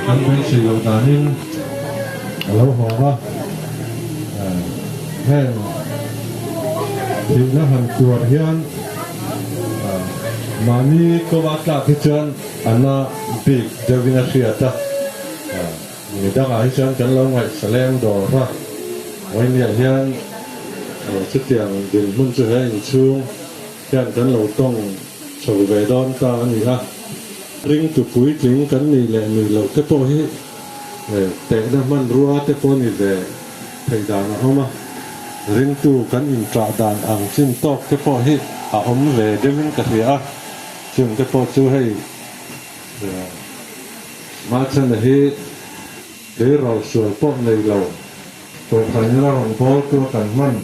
Kan beisei loh danin a lo hawng a, heng thihna han tuar hian mahni kawva tlak hi chuan a na bik deuhin a hriat a, mi dangah hi chuan kan lo ngaihsa leng dawr a, vawinia hian chutiang dinhmun chu he inchhung hian kan lo tawng chho ve dawn ta a ni a. Ringtu puitling kan nih leh nih loh te pawh hi tehna hmanrua te pawh ni ve theih dan a awm a, ringtu kan inṭah dan ang chin tawk te pawh hi a awm ve deuhin ka hria a, chung te pawh chu hei Hmachhana hi tleirawl sual pawh nei lo, Kohhran ina rawngbawltu a kan hman.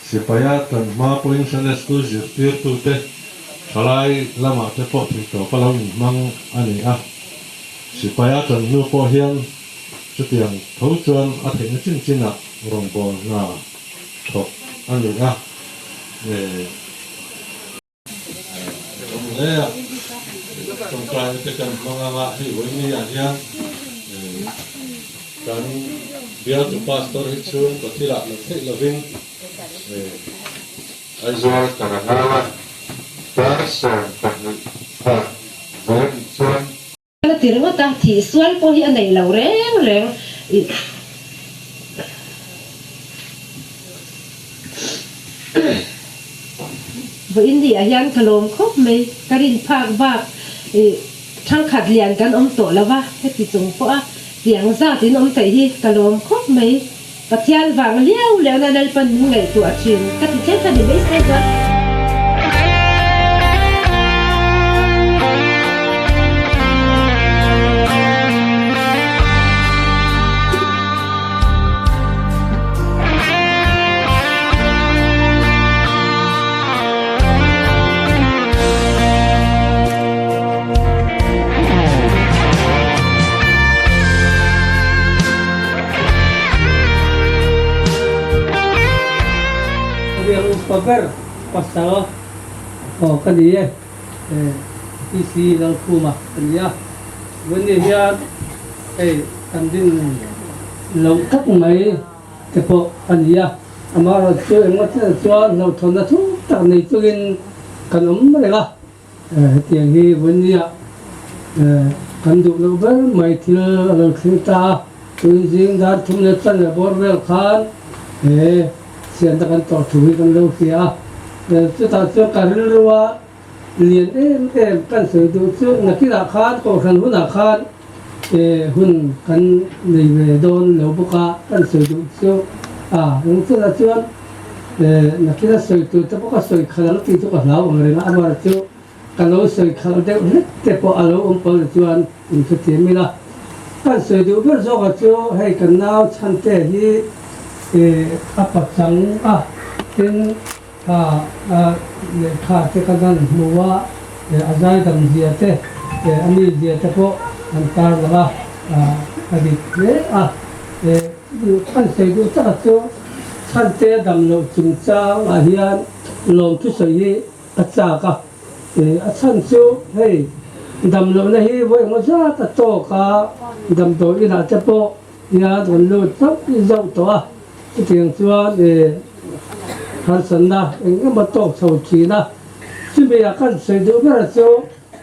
Sipaia kan hma pawhin Sunday School zirtirtute thalai lamah te pawh theihtawp a lo inhmang a ni a. Sipaia kan hnu pawh hian chutiang tho chuan a theihna chin chinah rawngbâwl hna thawk a ni a. Awm hle a, tawngtaina te kan hmang anga hei vawiin ah hian kan bialtu pastor hi chhungkaw thilah lo theih lovin Aizawl Karangala dar 12 khan vawiin chuan A ti ringawt a, thih sual pawh hi a nei lo reng reng. Vawiin ni ah hian ka lawm khawp mai, ka rin phak bak thangkhat lian kan awm tawh lo va, heti chung pawh a tiang zat in awm theih hi ka lawm khawp mai. Pathian vang liau liauna Lalpan min ngaihtuah thin ka ti thleng kha ni mai se chuan. Riak upa ber pasal aw ka ni e, PC Lalkhuma ka ni a, vawiin hian hei kan din loh tak mai te pawh a ni a, amaherawhchu engemaw chiah chuan hlauhthawnna thuk tak nei chungin kan awm reng a. Hetiang hi vawinia kan duh loh ber mai thil a lo thleng ta a, tun zing dar thum leh chan leh bawr vel khan he siamna kan tawh thu hi kan lo hria a. Chutah chuan ka rilrua lian em em kan sawi duh chu nakinah khan kohhran hunah khan hun kan nei ve dawn lo bawk a, kan sawi duh chu a engchunah chuan Nakin a sawi tur te pawh ka sawi khalh ang tih chu ka hlau ang reng a, amaherawh chu ka lo sawi khalh deuh hlek te pawh a lo awm pawh ni chuan in hrethiam ila. Kan sawi duh ber zawkah chu hei kan nau chhante hi a pachang a, tin lehkha te kan han hmu a, a zaidam zia te, a mi zia te pawh an tarlang a, a dik hle a. Kan sawi duh takah chu Chhante a dam loh chungchang ah hian lawmthu sawi hi a chak a, a chhan chu hei dam lohna hi vawi engmaw zat a tawk a, damdawi inah te pawh hian rawn lut zauh zauh tawh a, chutiang chuan harsatna eng emaw tawk chho thin a, chumi ah kan sawi duh berah chu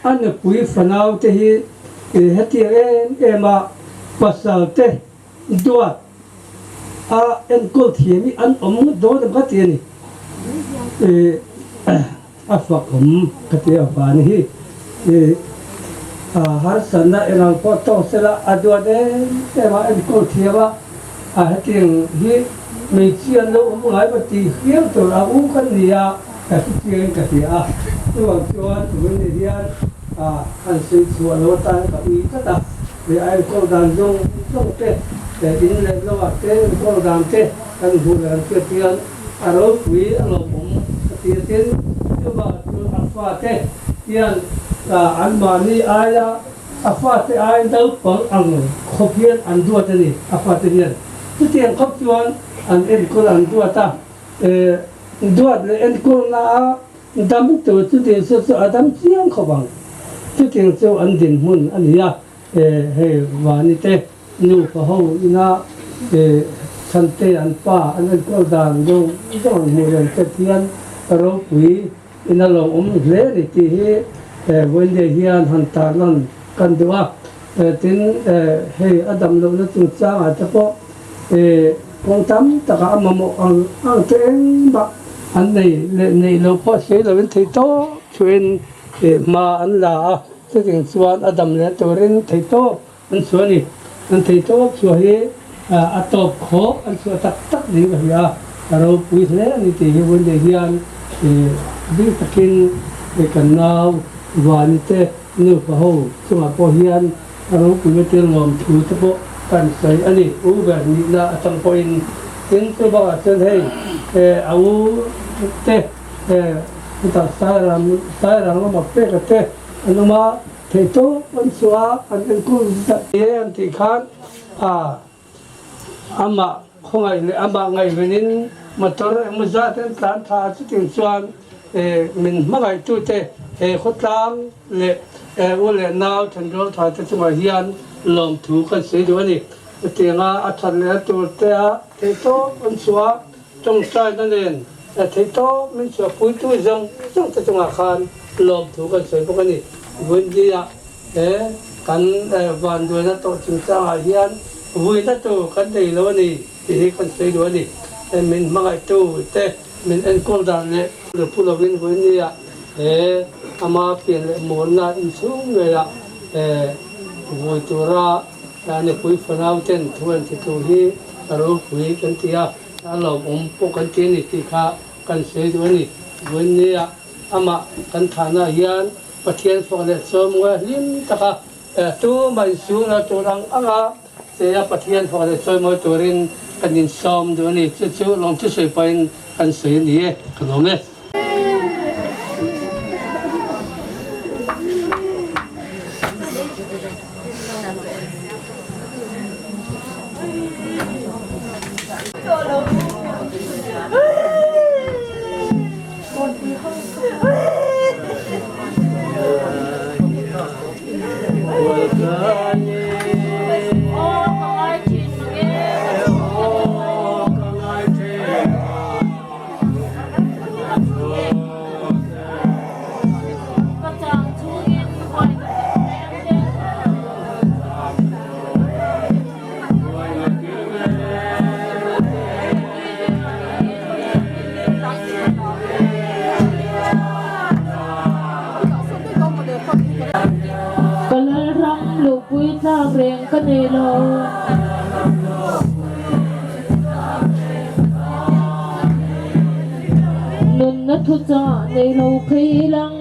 a nupui fanau te hi hetiang em em a pasal te Duat a enkawl thiam hi an awm ngawt dawn em ka ti a ni. A fak awm ka ti a van hi a harsatna engang pawh tawk sela a duat em em a enkawl thiam a, a hetiang hi hmeichhia an lo awm ngai maw tih hial tur a u kan ni a ka hrechiangin ka hria a, chuvang chuan vawiin hian han sawi chhuah lo atan ka ui tlat a. He a enkawl dan zawng zawng te, he in leh lo ah te enkawl dan te kan hmuh leh kan hriat hian a ropui a lawmawm ka ti a. Tin, chuvangah chuan a fate hian anmahni aia a fate aiin naupang ang khawp hian an duat a ni, a fate hian. Chutiang khawp chuan an enkawl an duat a, duat leh enkawlna a dam tur chutiang chu chu a dam chiang khawp ang. Chutiang chu an dinhmun a ni a, hei Vani te nupa ho ina Chhante an pa an enkawl dan zawng zawng an hmuh reng te hian ropui ina lo awm hle a ni tih hi Vawiinleh hian han tarlan kan duh a. Tin, hei a dam lohna chungchangah te pawh kawng tam takah a mamawh ang ang te engmah an nei leh neih loh pawh sawi lovin theihtawp thuin hma an la a, chutiang chuan a dam leh turin theihtawp an chhuah a ni. An theihtawp chhuah hi a tawp khawh an chhuah tak tak niin ka hria a, a ropui hle a ni tih hi vawiinleh hian bik takin kan nau Vani te Nupa ho chungah pawh hian a ropui matir lawm thu te pawh kan sawi a ni. U ber nihna atang pawhin tin chu bakah chuan hei a u te chutah Sairang Sairang lama peka te an awm a, theihtawp an chhuah a, an enkawl zat e an tih khan a amah khawngaih leh amah ngaihvenin motor engmaw zat an tlan thla a, chutiang chuan min hmangaihtute he khawtlang leh u leh nau thenrual tha te chungah hian lawmthu kan sawi duh a ni. Chutianga a that leh a tur te a theihtawp an chhuah a, tawngtaina nen theihtawp min chhuahpuitu zawng zawng te chungah khan lawmthu kan sawi bawk a ni. Vawiindia He kan vanduaina tawh chungchangah hian vuina tur kan nei lo a ni tih hi kan sawi duh a ni. Min hmangaihtu te min enkawl dan leh luphu lovin vawinia he ama pian leh muanna inchhung ngeiah vui tura nupui fanau ten thu an ti tur hi a ropui kan ti a, a lawmawm pawh kan ti a ni tih kha kan sawi duh a ni. Vawinia amah kan thahna hian Pathian fak leh chawimawi hlim taka tumah insûna tur ang anga che a Pathian fak leh chawimawi turin kan insawm duh a ni. Chu chu lawmthu sawi pahin kan sawi a ni e, ka lawm e. Ka lalram luhpui tlak reng ka nei lo. Nunna thuchah nei lo phei lang.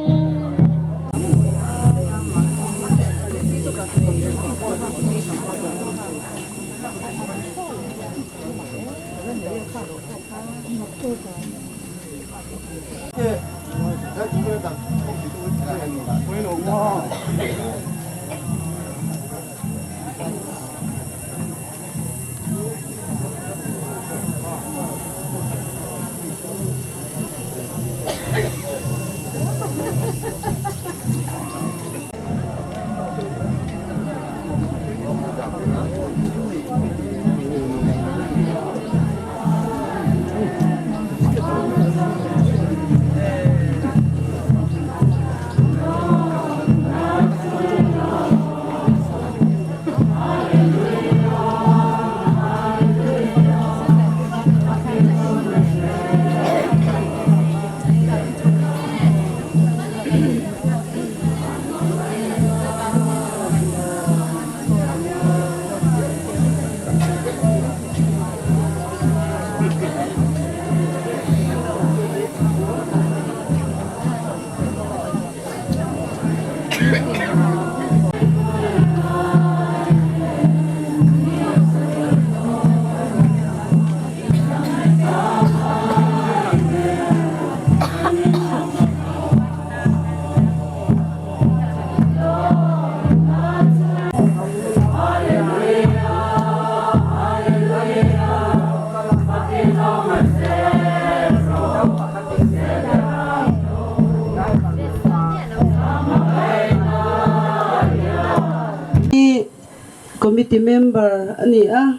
Committee member a ni a,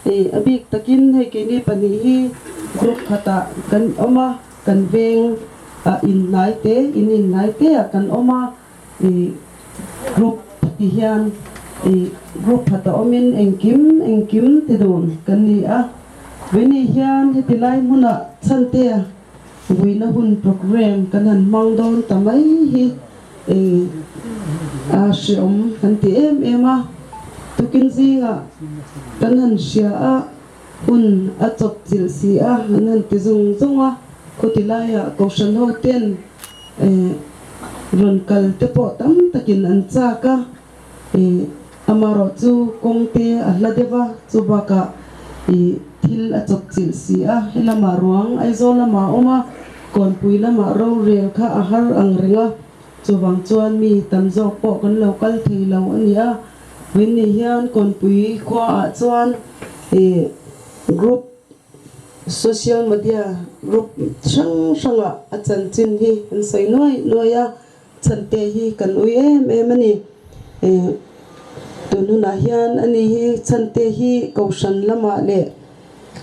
ih a bik takin hei keini pahnih hi group khatah kan awm a, kan veng ah inhnai te, in inhnai te ah kan awm a, ih group ti hian ih group khatah awmin engkim engkim ti dun kan ni a, veni hian heti lai hmunah chhante vuina hun programme kan han hmang dawn ta mai hi. Eng a hreawm kan ti em em a, tukin zingah kan han hria a, hun a chawp chilh si a, an han ti zung zung a, khuti laiah Kohhran ho ten rawn kal te pawh tam takin an chak a, amaherawh chu kawng te a hla deuh a, chu bakah thil a chawp chilh si a, helamah ruang Aizawl lamah a awm a, Kawnpui lamah rorel kha a har ang reng a, chuvang chuan mi tam zawk pawh kan lo kal thei lo a ni a. Vawiinni hian Kawnpui khuaah chuan ih group social media group hrang hrangah a chanchin hi an sawi nuai nuai a, chante hi kan ui em em a ni. Ih tun hunah hian ani hi chante hi Kohhran lamah leh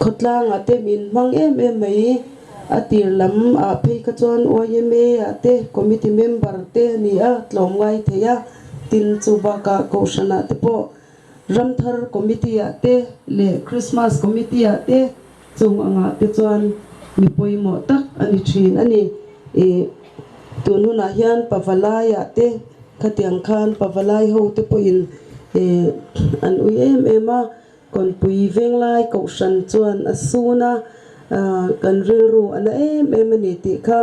Khawtlangah te min hmang em em mai. A tir lam ah phei kha chuan YMA ah te committee member te a ni a, tlawm ngai thei a. Tin, chu bakah Kohhran ah te pawh Ramthar committee ah te leh Christmas committee ah te chung angah te chuan mi pawimawh tak a ni thin a ni. Ih, tun hunah hian Pavalai ah te khatiang khan Pavalai ho te pawhin ih an ui em em a. Kawnpui venglai kohhran chuan a sun a, kan rilru a na em em a ni tih kha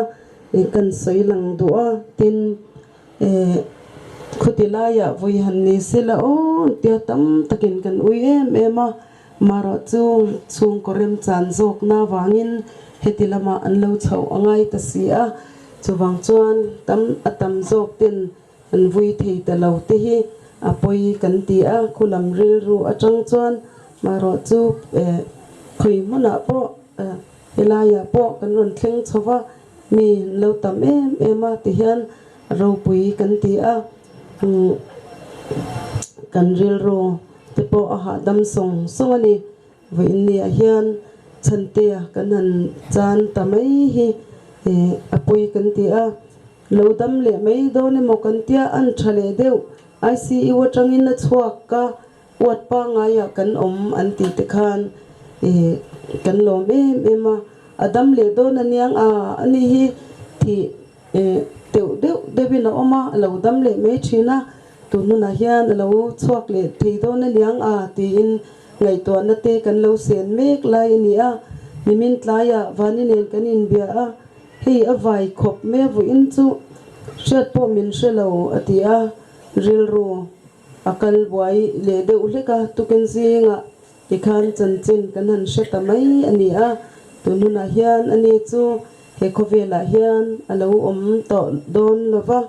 kan sawi lang duh a, tin khuti laiah vui han ni se la aw tia tam takin kan ui em em a, marawh chu chhungkaw remchan zawkna avangin heti lamah an lo chhoh a ngai ta si a, chuvang chuan tam a tam zawk ten An vui thei ta lo te hi a pawi kan ti a, khulam rilru atang chuan marawh chu khawi hmunah pawh helaiah pawh kan rawn thleng chho va, mi an lo tam em em a ti hian ropui kan ti a, kan rilru te pawh a hahdam sawng sawng a ni. Vawiinniah hian chhantea kan han chan ta mai hi a pawi kan ti a, lo dam leh mai dawn emaw kan tia an tha leh deuh ICU atangin a chhuak a, uat pangaiah kan awm an tih te khan kan lawm em em a, a dam leh dawn aniang a, ani hi thih teuh deuh deuhin a awm a, a lo dam leh mai thin a, tun hunah hian a lo chhuak leh thei dawn aniang a tiin Ngaihtuahna te kan lo sen mek lai a ni a, nimin tlaiah Vani nen kan inbia a, hei a vai khawp mai a vawiin chu hriat pawh min hre lo a ti a, rilru a kal buai leh deuh hlek a, tukin zingah tikhan chanchin kan han hre ta mai a ni a, tun hunah hian ani chu he khawvelah hian a lo awm tawh dawn lo va.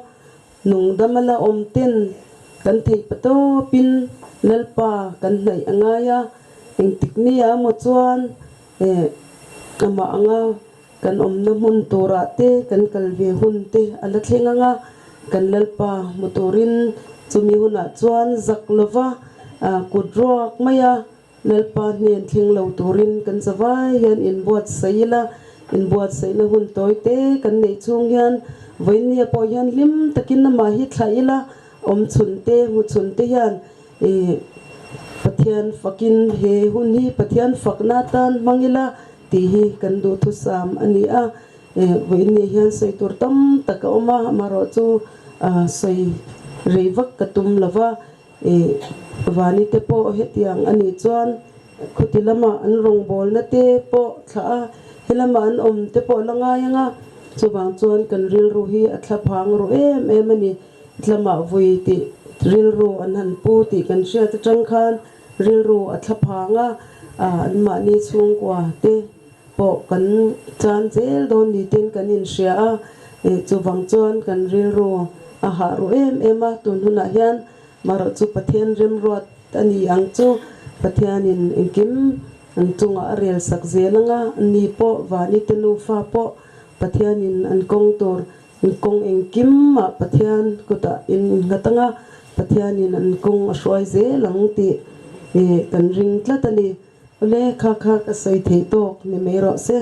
Nungdam a la awm ten kan theih pa tawpin Lalpa kan hnaih a ngai a, engtik nia maw chuan eh amah anga kan awmna hmun turah te kan kal ve hun te a la thleng ang a, kan Lalpa hmu turin chumi hunah chuan zak lova kut ruak mai a. Lalpa hnen thleng lo turin kan zavai hian inbuatsaih ila, inbuatsaihna hun tawi te kan neih chhung hian vawinia pawh hian hlim takin amah hi thlah ila, awm chhun te, hmu chhun te hian ih Pathian fakin he hun hi Pathian fakna atan hmang ila tih hi kan duhthusam a ni a. Vawinia hian sawi tur tam tak a awm a, amaherawhchu sawi rei vak ka tum lova. Ih, Vani te pawh hetiang a nih chuan khuti lama an rawngbawlna te pawh thlah a, helama an awm te pawh la ngai ang a, chuvang chuan kan rilru hi a thla phang ru em em a ni. Tlamah vui tih rilru an han pu tih kan hriat atang khan rilru a thla phang a, anmahni chhungkua te pawh kan chan zel dawn ni ten kan inhria a, chuvang chuan kan rilru a hah ru em em a, tun hunah hian marawh chu Pathian remruat a ni ang chu, Pathianin engkim an chungah a rel sak zel ang a, ni pawh Vani te nufa pawh Pathianin an kawng tur an kawng engkim ah Pathian kutah in innghat ang a. Pathianin an kawng a hruai zel ang tih kan ring tlat a ni. Awle, kha kha ka sawi theih tawk ni mai rawh se.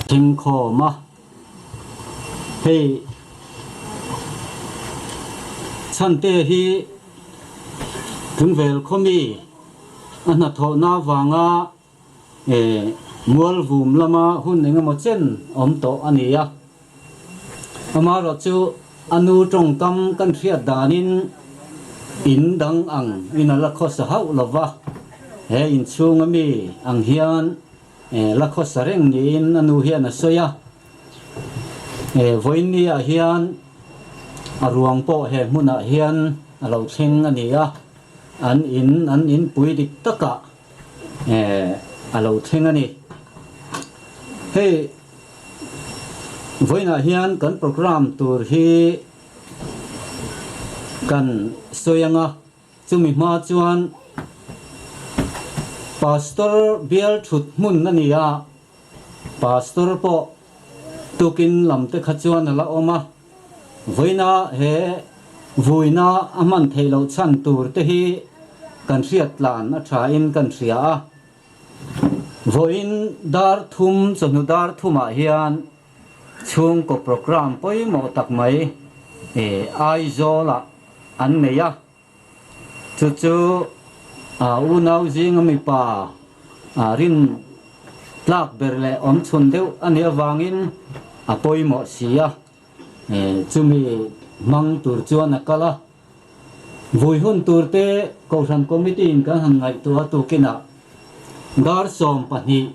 Thingkhawm a hei Chhante hi Tlungvel khawmi a hnathawhna avanga Mualvum lama hun engemaw chen awm tawh a ni a. Amaherawhchu a nu tawngkam kan hriat danin in dang ang in a la khawsa hauh lova, he inchhunga mi ang hian la khawsa reng niin a nu hian a sawi a. Vawiin niah hian a ruang pawh he hmunah hian a lo thleng a ni a, an in an inpui dik takah a lo thleng a ni. Hei vawiinah hian kan program tur hi kan sawi ang a, chumi hma chuan Pastor bial thut hmun a ni a, Pastor pawh tukin lam te kha chuan a la awm a, vawiina he vuina a hman theih loh chhan tur te hi kan hriat tlan a tha in kan hria a. Vawiin dar thum chawhnu dar thumah hian chhungkaw programme pawimawh tak mai Aizawlah an nei a. Chu chu unau zinga mipa rin tlak ber leh awm chhun deuh a nih avangin a pawimawh si a, chumi hmang tur chuan a kal a. Vui hun tur te Kohhran Committee in kan han ngaihtuah a tukinah dar 12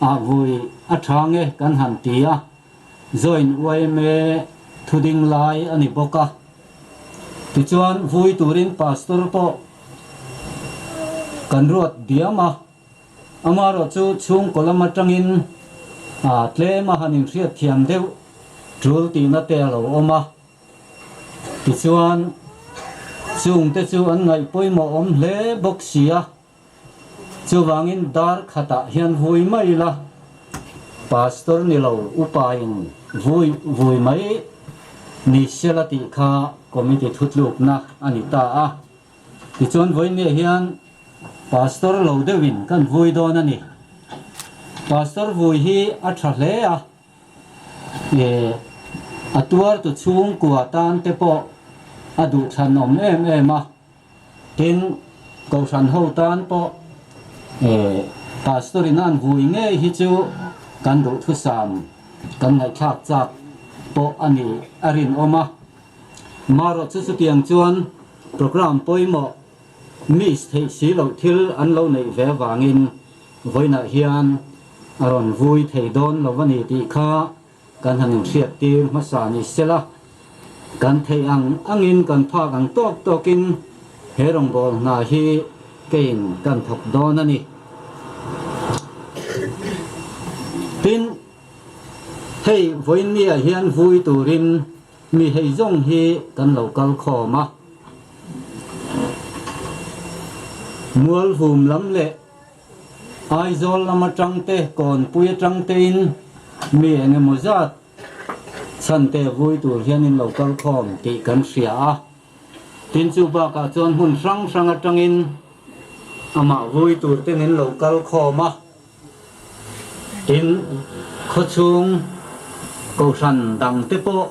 ah vui a tha nge kan han ti a. Join yma thuding lai a ni bawk a. Tichuan vui turin Pastor pawh kan ruat diam a, amaherawh chu chhungkaw lam atangin tlem a han inhriat thiam deuh tul tihna te a lo awm a. Tichuan chungte chu an ngaih pawimawh awm hle bawk si a. Chuvangin dar khatah hian vui mai ila, Pastor ni lo upain vui vui mai ni sela tih kha committee thutlukna a ni ta a. Tichuan vawiinniah hian Pastor lo deuhin kan vui dawn a ni. Pastor vui hi a tha hle a, a tuartu chhungkua tan te pawh a duhthlanawm em em a. Tin, Kohhran ho tan pawh Pastor in an vui ngei hi chu kan duhthusam kan ngaihthlak chak pawh a ni a rinawm a. Marawh chu chutiang chuan program pawimawh miss theih si loh thil an lo neih ve avangin vawiinah hian a rawn vui thei dawn lo a ni tih kha Kan han inhriat tir hmasa ni sela, kan theih ang angin kan phak ang tawk tawkin he rawngbâwl hna hi keiin kan thawk dawn a ni. Tin, hei vawiinniah hian vui turin mi hei zawng hi kan lo kal khawm a. Mualhum lam leh Aizawl lam atang te, Kawnpui atang tein mi eng emaw zat chhante vui tur hian in lo kal khawm tih kan hria a. Tin chu bakah chuan hmun hrang hrang atangin amah vui tur ten in lo kal khawm a. Tin khawchhung kohhran dang te pawh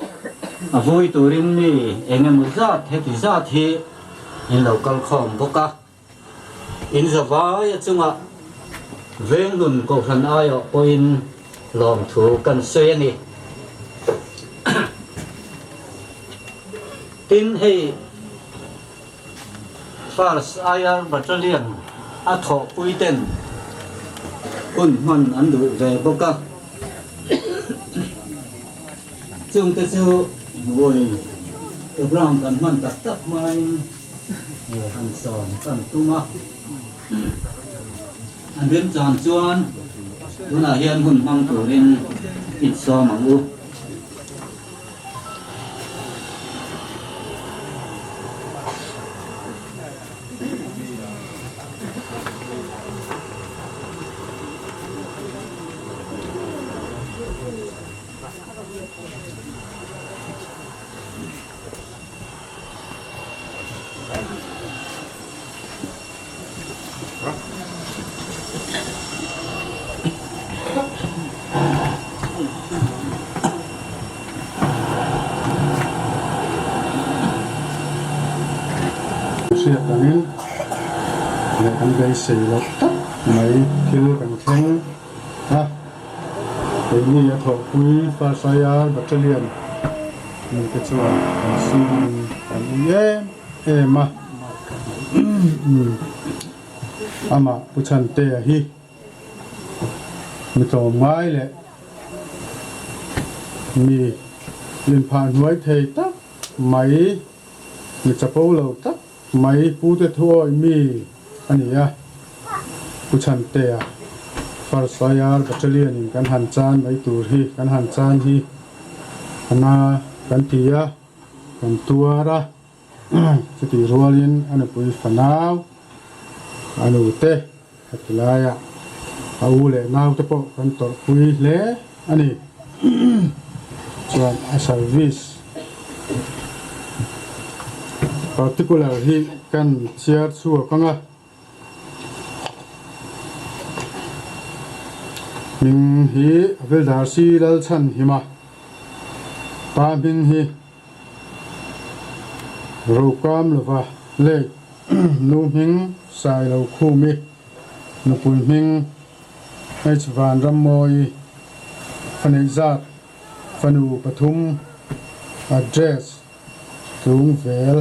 a vui turin mi eng emaw zat heti zat hi in lo kal khawm bawk a. In zavai a chungah Venglun Kohhran aiawh pawhin lawmthu kan sawi a ni. Tin, hei First IR Battalion a thawhpui ten hun hman an duh ve bawk a. Chungte chu vawi program kan hman tak tak hmain Han sawm kan tum a, an remchan chuan tunah hian hun hmang turin insawm ang u. Hriat angin leh kan beisei loh tak mai thil kan thleng a, keini a thawhpui First IR Battalion mite chuan kan sumin kan ui em em a, amah Pu Chhantea hi Mi tlawmngai leh mi inphah hnuai thei tak mai, mi chapo lo tak mai pute thuawi mi a ni a. Pu Chhantea, First IR Battalion in kan han chan mai tur hi, kan han chan hi a na kan ti a, kan tuar a. Chutih rualin a nupui fanau, a nute a ti laiah a u leh naute pawh kan tawrhpui hle a ni. Chuan a service particular hi kan chhiar chhuak ang a. Hming hi Vildar Si Lalchhanhima pa hming hi. Rokam lova lake nu hming sai lo khum i nupui hming H Vanrammawi faneih zat fanu pathum address tlung vel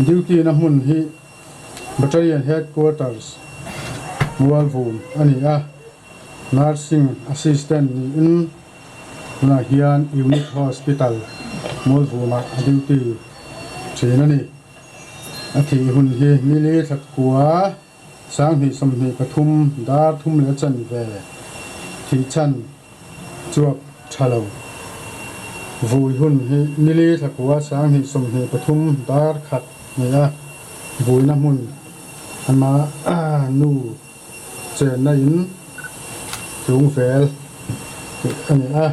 duty na hmun hi Battalion Headquarters Mualvum a ni a Nursing Assistant niin Tunah hian Unit Hospital Mualvumah a duty thin a ni. A thih hun hi nili thla kua 2023 dar thum leh chanve thih chhan chuak tha lo. Vui hun hi nili thla kua 2023 dar khat ni a, vuina hmun ama nu chenna in tlung vel tih a ni a.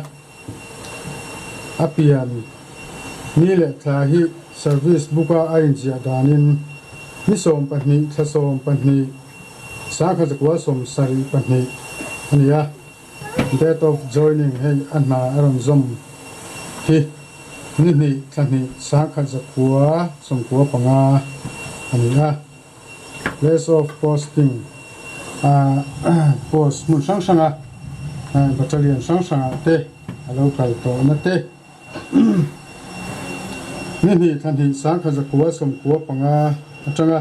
A pian ni leh thla hi service book a a inziah danin ni 12 thla 12 1972 a ni a. Date of joining hei a hna a rawn zawm hi ni hnih thla hnih 1995 a ni a. Place of posting ah post hmun hrang hrang a battalion hrang hrang ah te a lo kal tawh na te ni hnih thla hnih 1995 atanga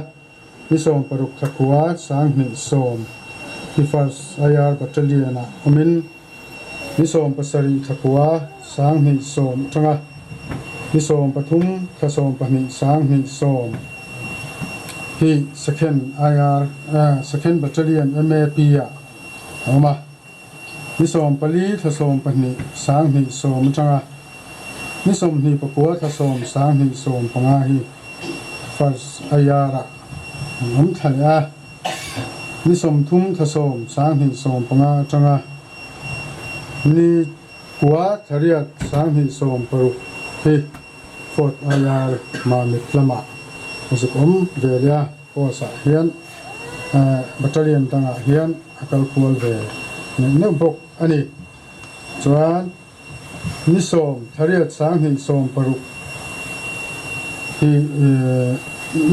ni 16 thla khua 2010 hi first IR battalion ah awmin ni 17 thla khua 2010 atanga ni 13 thla 12 2010 hi Second IR Second Battalion MAP ah a awm a, ni 14 thla 12 2010 atanga ni 29 thla 10 2015 hi First IR ah an awm thla leh a, ni 30 thla 10 2015 atanga ni kua thla riat 2016 hi Fort IR Mamit lamah a zuk awm ve leh a, post ah hian battalion dangah hian a kal kual ve neuh neuh bawk a ni. Chuan ni 10 thla riat 2016 hi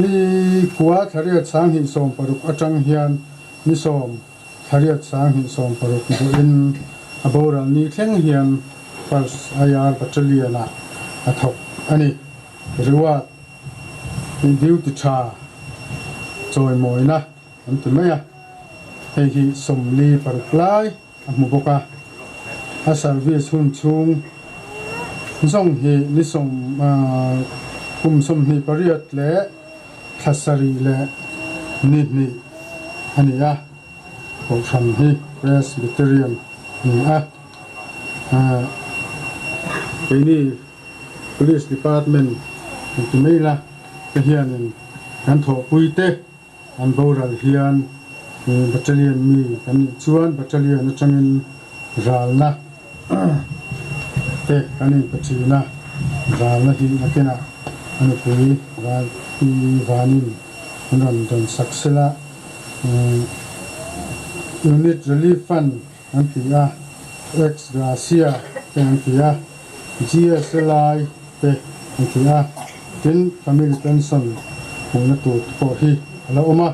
ni kua thla riat 2016 atang hian ni 10 thla riat 2016 duhin a boral ni thleng hian First IR Battalion ah a thawk a ni. Reward hi duty tha chawimawina an ti mai a, hei hi 46 lai a hmu bawk a. A service hun chhung zawng hi ni sawm kum 28 leh thla sarih leh ni hnih a ni a. Kohhran hi Presbyterian a ni a, keini Police Department an ti mai la te hianin kan thawhpui te an boral hian Battalion mi kan nih chuan Battalion atangin ralna te kan inpe thin a, ralna hi nakinah a nupui ral vanin an rawn dawn sak sela. Unit Relief Fund an ti a, Ex Gratia te an ti a, GSLI te an ti a, tin Family Pension hmuhna tur te pawh hi a la awm a.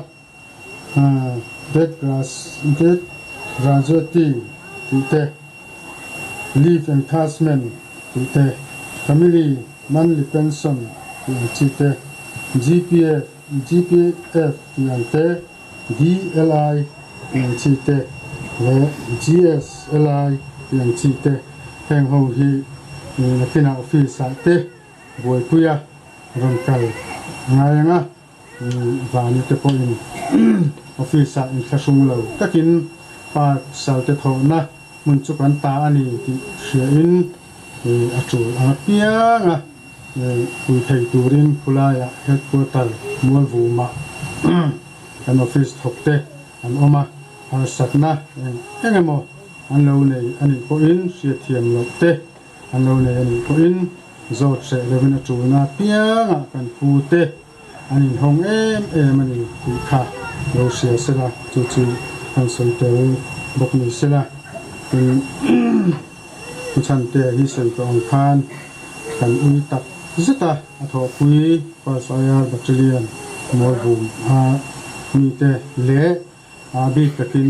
Death death gratuity tih te, leave encashment tih te, family monthly pension tih ang chi te, GPF GPF tih ang te, DLI tih ang chi te leh GSLI tih ang chi te heng ho hi nakinah office ah te buaipuia rawn kal a ngai ang a. Vani te pawhin office ah inthlahrung lo takin pa salte thawhna hmun chu kan ta a ni tih hriain a tul ang apiang a, pui thei turin khulaiah headquarter Mualvumah kan office thawk te an awm a, harsatna eng eng emaw an lo nei a nih pawhin hriatthiam loh te an lo nei a nih pawhin zawt hreh lovin a tulna apiangah kan pu te an inhawng em em a ni tih kha lo hria sela, chu chu kan sawi tel bawk ni sela. Tin, Pu Chhantea hi sawi tawh ang khan kan ui tak zet a, a thawhpui First IR Battalion Mualvum a mite leh a bik takin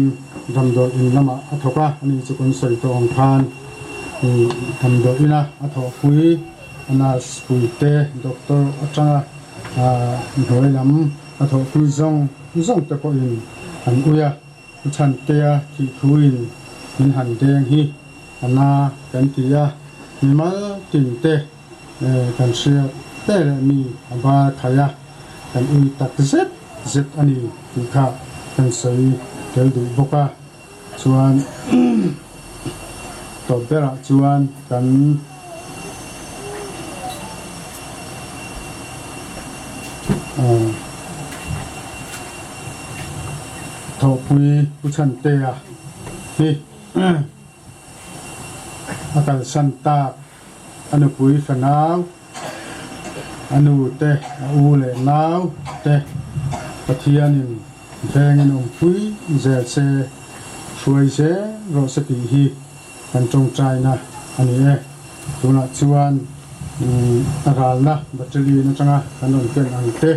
damdawi in lamah a thawk a, ani chu kan sawi tawh ang khan damdawi ina a thawhpui a nurse pui te doctor atanga hnuai lam a thawhpui zawng zawng te pawhin an ui a, u Chhantea thih thuin min han deng hi a na kan ti a, mimal tin te kan hriat te leh mi a bar khai a, kan ui tak zet zet a ni tih kha kan sawi tel duh bawk a, chuan tawp berah chuan kan thawhpui Pu Chhantea hi a kalsan tak. A nupui fanau, a nu te, a u leh nau te Pathianin vengin awmpui zel se, hruai zel rawh se tih hi kan tawngtaina a ni e. Tunah chuan a ralna battalion atanga kan rawn ken ang te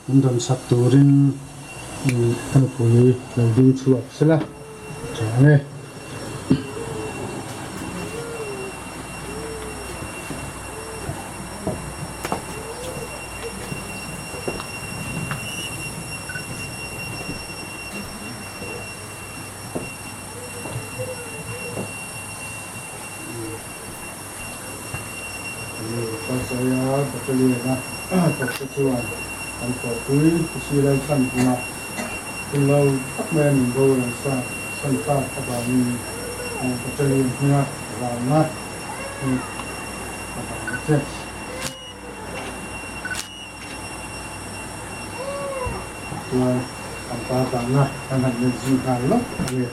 min rawn sak turin a nupui lo ding chhuak sela tha ang e. Pasaya Battalion-a thawkte chuan an thawhpui Silai chhan huna hun lo tak mai a min boral sa chhan tak avangin Battalion hminga ralna hi a vang a che. Chuan an pa dahna kan han en zui nghal lawk a ni.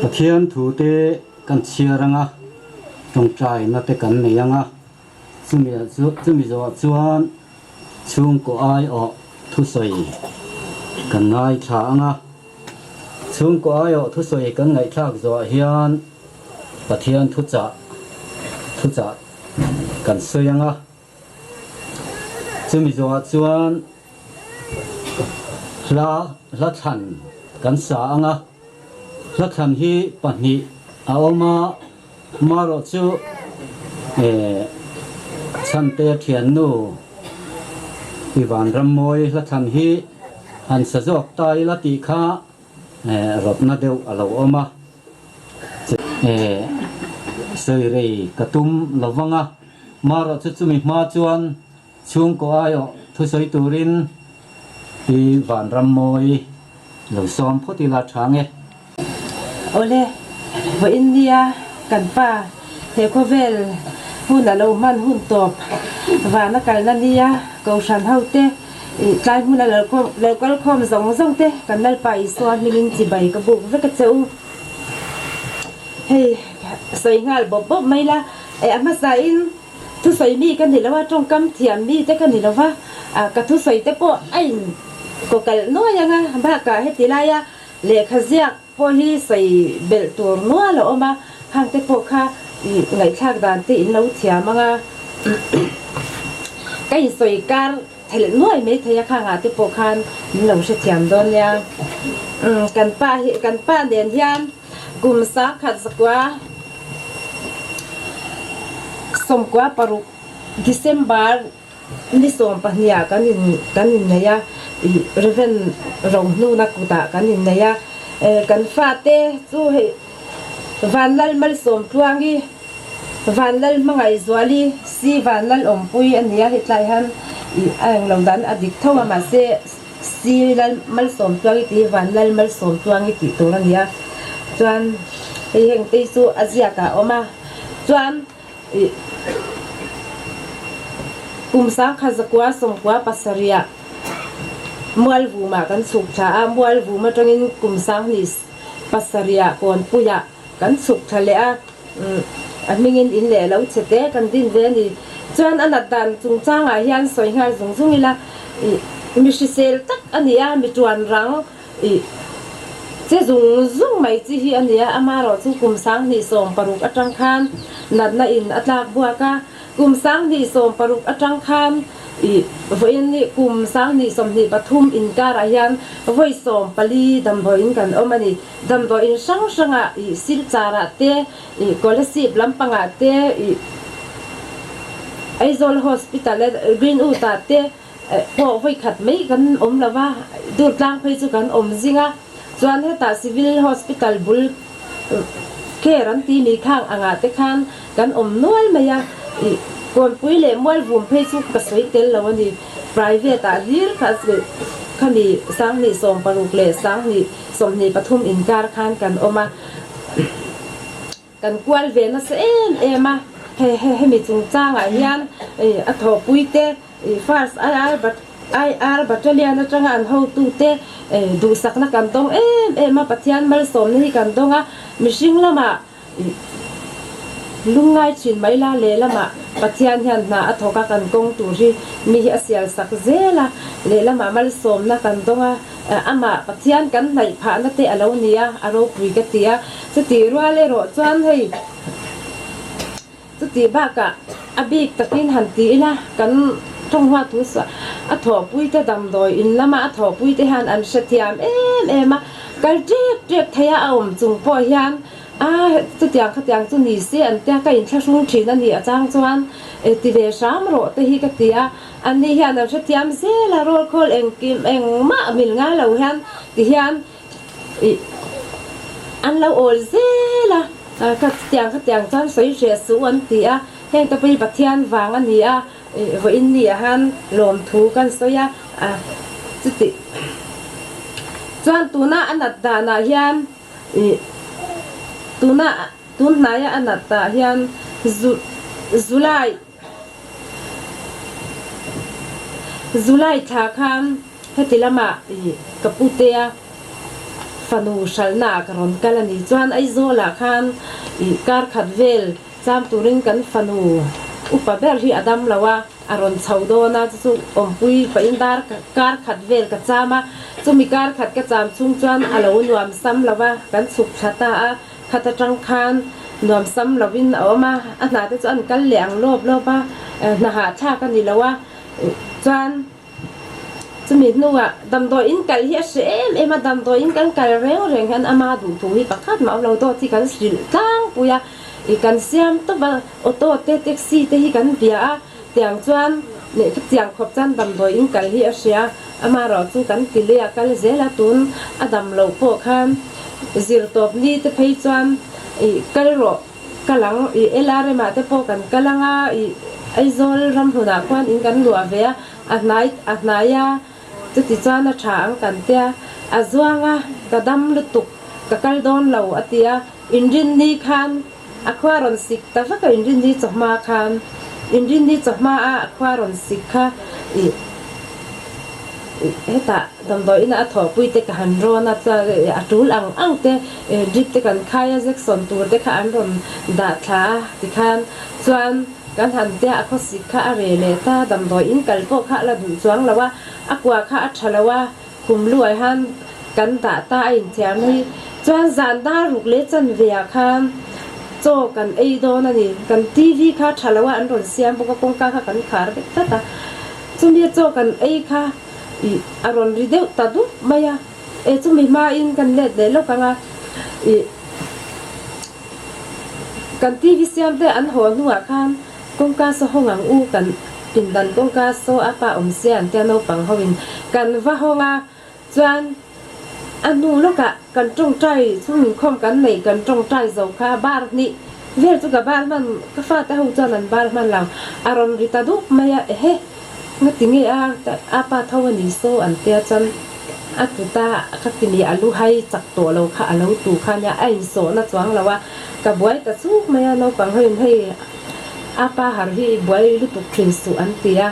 Pathian thute kan chhiar anga, tawngtaina te kan nei anga, chumi chumi zawhah chuan chhungkaw aiawh thusawi kan ngaithla anga, chhungkaw aiawh thusawi kan ngaihthlak zawhah hian Pathian thuchah thuchah kan sawi anga. Chumi zawhah chuan hla hla thlan kan sa ang a, hla thlan hi pahnih a awm a, marawh chu eh Chhante thiannu i Vanrammawi hla thlan hi han sa zawk ta ila tih kha eh rawtna deuh a lo awm a, eh sawi rei ka tum lo vang a. Marawh chu chumi hma chuan chhungkaw aiawh thusawi turin Pi Vanrammawi lo sawm phawt ila tha nge. Awle, vawiin nia kan pa he khawvel hun a lo hman hun tawp vana kalna nia Kohhran hote tlai hmuna lo kal khawm zawng zawng te kan Lalpa Isua hmingin chibai ka buk vek a che u. Hei sawi nghal bawp bawp mai la, eh a hmasa in thusawi mi ka ni lo a, tawngkam thiam mi te ka ni lo va, ah ka thusawi te pawh a in kaw kalh nuai ang a, bakah heti laia lehkha ziak pawh hi sawi belh tur nual a awm a, hang te pawh kha ih ngaihthlak dan te in lo thiam ang a, ka in sawi kar Thelh nuai mai thei a khangah te pawh khan min lo hrethiam dawn nia. Umm kan pa hi kan pa nen hian kum sangkhat zakua sawmkua paruk December ni 12 ah kan in kan innei a ih Reverend Rohnuna kutah kan innei a eh kan fate chu hei Vanlal Malsawmtluangi Vanlal Hmangaihzuali si Vanlal Awmpui a nia hetlai hian ih a englo dan a dik tho a mahse si Lal Malsawmtluangi tih hi Vanlal Malsawmtluangi tih tur a nia chuan hei heng te hi chu a ziak ah a awm a chuan ih kum 1900 97 ah Mualvum ah kan chhuk thla a Mualvum atangin kum 2007 ah Kawnpui ah Kan chhuk tha leh a, a hmingin in leh lo chhe te kan din ve a ni. Chuan a nat dan chungchangah hian sawi nghal zung zung ila, ih, mi hrisel tak a ni a, mi tuan rang, ih, che zung zung mai chi hi a ni a. Amaherawh chu kum 2016 atang khan natna in a tlak buak a, kum 2016 atang khan, I vawiin nih kum 2023 inkarah hian vawi 14 damdawiin kan awm a ni. Damdawiin hrang hrangah i Silcharah te, i Kolasib lampangah te, i Aizawl Hospital Greenwood-ah te pawh vawi khat mai kan awm lo va, Durtlang phei chu kan awm zing a. Chuan hetah Civil Hospital bul care an ti mi khang angah te khan kan awm nual mai a, ih Kawnpui leh Mualvum phei chu ka sawi tel lo a ni. Private ah hlir kha khami 2016 leh 2023 inkar khan kan awm a. Kan kual ve nasa em em a, he he hemi chungchangah hian a thawhpui te First IR IR Battalion atanga an hotute duhsakna kan dawng em em a, Pathian malsawmna hi kan dawng a, mihring lamah lungngai thin mai la lehlamah Pathian hian hna a thawk a, kan kawng tur hi mi hi a sial sak zel a, lehlamah malsawmna kan dawng a. Amah Pathian kan hnaih phahna te a lo ni a, a ropui ka ti a. Chutih rual erawh chuan hei chutih bakah a bik takin han ti ila kan thawmhnaw thu a thawhpui te damdawi in lama a thawhpui te hian an hrethiam em em a, kal ṭek ṭek thei a a awm chung pawh hian A, chutiang khatiang chu ni se an tia ka inthlahrung thin a ni a chang chuan e ti ve hram rawh te hi ka ti a, an ni hian an hrethiam zel a roll call engkim engmah mil ngai lo hian ti hian ih an lo awl zel a, ka chutiang khatiang chuan sawi hreh suh an ti a, heng te pawh hi Pathian vang a ni a, ih vawiin ni ah hian lawmthu kan sawi a, a chuti chuan tuna a nat danah hian. Ih, tuna tun hnaia a nat tah hian zu July July thla khan heti lamah ih ka putea. Fanu hralhna ah ka rawn kal a ni. Chuan Aizawl ah khan ih kar khat vel cham turin kan fanu upa ber hi a dam lo a, a rawn chho dawn a, chu chu awmpui pahin dar kar khat vel ka cham a, chumi kar khat ka cham chhung chuan a lo nuam sam lo a, kan chhuk thla ta a, khat atang khan nuam sam lovin a awm a, a hna te chu an kal leh ang lawp lawp a, hna hahthlak a ni lo a, chuan. Chumi hnuah damdawi in kal hi a hre em em a, damdawi in kan kal reng reng hian ama duhthu hi pakhat mah awm lo dawt hi kan hrilh tlangpui a, ih kan siam tawp a, auto te taxi te hi kan bia a, tiang chuan leh khatiang khawp chuan damdawi in kal hi a hria, amaherawh chu kan ti leh a kal zel a, tun a dam loh pawh khan zirtawp ni te phei chuan ih kal rawh. Kal ang, ih LRM ah te pawh kan kal ang a, ih Aizawl ramhmunah khuan in kan luah ve a, a hnai a hnai a, chuti chuan a tha ang kan tia, a zuang a, ka dam lutuk, ka kal dawn lo a ti a, inrinni khan a khua rawn sik ta vak a, inrinni chawhma khan, inrinni chawhma a a khua rawn sik kha, ih. Hetah damdawi ina a thawhpui te ka han rawn a, chuan a tul ang ang te drip te kan khai a, Jackson tur te kha an rawn dah thla a tikhan chuan kan han tia a khawsik kha a re leh ta, damdawi in kal pawh kha a la duh chuang lo a, a kua kha a tha lo a, khum luai han kan dah ta a inthiam hi chuan zan dar ruk leh chanve ah khan chaw kan ei dawn a ni, kan TV kha tha lo a an rawn siam bawk a, kawngka kha kan khar vek tlat a. Chumi chaw kan ei kha ih a rawn ri deuh ta dup mai a, e chumi hmain kan let leh lawk ang a, ih kan TV siam te an haw hnuah khan kawngka saw hawng ang u kan pindan kawngka saw a pa awm sia an tia naupang ho in kan va hawng a, chuan a hnu lawkah kan tawngtai chhung inkhawm kan neih kan tawngtai zo kha bar hnih vel chu ka bar hman ka fate ho chuan an bar hman lo a rawn ri ta dup mai a ehe ngati nge a a pa tho a ni saw an tia chuan a tlu ta ka ti ni a lu hai chak tawh lo kha a lo tu kha nia a insawhna chuang lo a ka buai ta chuk mai a naupang ho in hei a pa har hi buai lutuk thin suh an ti a.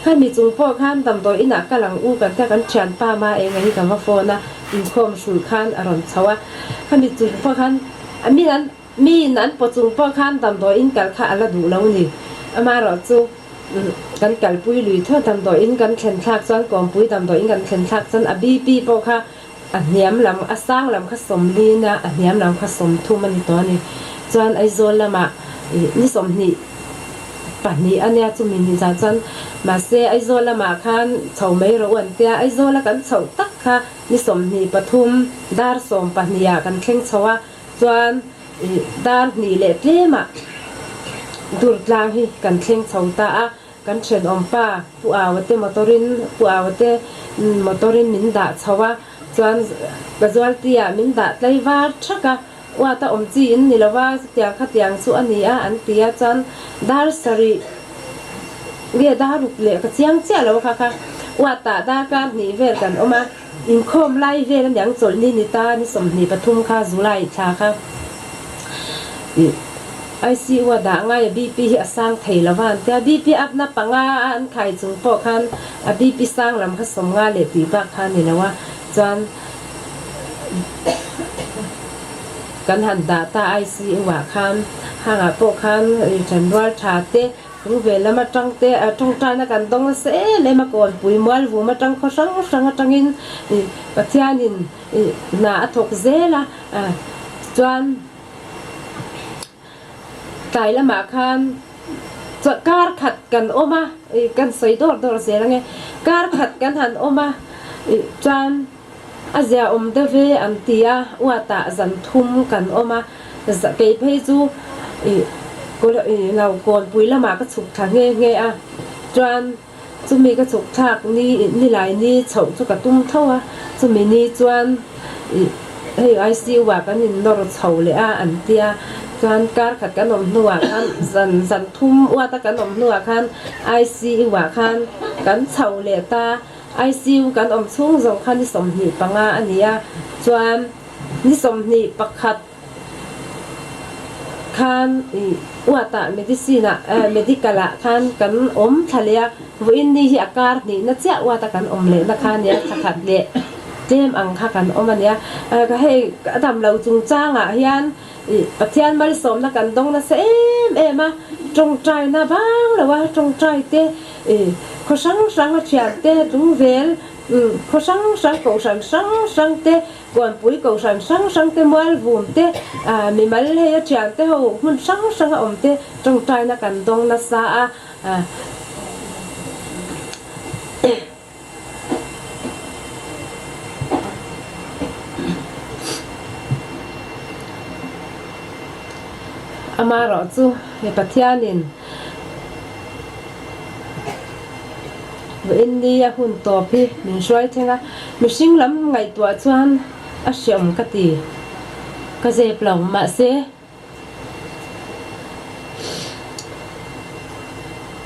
Khami chung pawh khan damdawi inah kal ang u kan tia kan thianpa ma eng hi ka va phone a, inkhawm hrul khan a rawn chho a. Khami chung pawh khan min an miin an paw chung pawh khan damdawi in kal kha a la duh lo ni. Amaherawh chu kan kalpui lui tho damdawi in kan thlen thlak chuan kawmpui damdawi in kan thlen thlak chuan a BP pawh kha a hniam lam a sang lam kha sawmlin a, a hniam lam kha 30 a ni tawh a ni. Chuan Aizawl lamah ih ni 20 pahnih a nia chumi ni zah chuan mahse Aizawl lamah khan chho mai rawh u an tia, Aizawla kan chhoh tak kha ni 23 dar 12 ah kan thleng chho a, chuan ih dar hnih leh tlemah dur tlang hi kan thleng chho ta a, kan thenawm pa Pu Aua te motor in Pu Aua te motor in min dah chho a, chuan casualty ah min dah tlai var thak a. Uat a awm chi in ni lova, chutiang khatiang chu a ni a an ti a, chuan dar sarih nge dar ruk leh ka chiang chiah lo kha kha uatah darkar hnih vel kan awm a, inkhawm lai vel aniang chawlhni ni ta ni 23 kha July thla kha ih ICU a dah ngai a BP hi a sang thei lova an tia, BP up na panga a an khai chung pawh khan a BP sang lam kha 50 leh tih bak kha a ni lo a, chuan. Kan han dah ta ICU ah khan hangah pawh khan thenrual tha te ru ve lam atang te tawngtaina kan dawng nasa em em a kawnpui mual vum atang khaw hrang hrang atangin Pathianin hna a thawk zel a chuan tlai lamah khan kar khat kan awm a kan sawi dawr dawr zel ange kar khat kan han awm a chuan. A zia awm deuh ve an ti a, uatah zan thum kan awm a, kei phei chu ih lo kawnpui lamah ka chhuk thla nghe nghe a, chuan chumi ka chhuk thlak ni nilai ni chhoh chu ka tum tho a, chumi ni chuan ih hei ICU ah kan in nawr chho leh a an ti a, chuan kar khat kan awm hnuah khan zan zan thum uata kan awm hnuah khan ICU ah khan kan chho leh ta. ICU kan awm chhung zawng kha ni 25 a ni a, chuan ni 21 khan ih uatah medicine ah eh medical ah khan kan awm thla leh a, vawiin ni hi a kar hnihna chiah uata kan awm lehna kha a nia thla khat leh. tlem ang kha kan awm a nia. Hei a dam lo chungchangah hian Pathian malsawmna kan dawng nasa em em a, tawngtaina vang lo a tawngtai te khaw hrang hrang a thian te tlungvel khaw hrang hrang kohhran hrang hrang te Kuanpui kohhran hrang hrang te mualvum te mimal hei a thian te ho hmun hrang hrang a awm te tawngtaina kan dawng nasa a. Amaherawh chu he Pathianin Vawiin ni a hun tawp hi min hruai thleng a, mihring lam ngaihtuah chuan a hreawm ka ti. Ka zep lo, mahse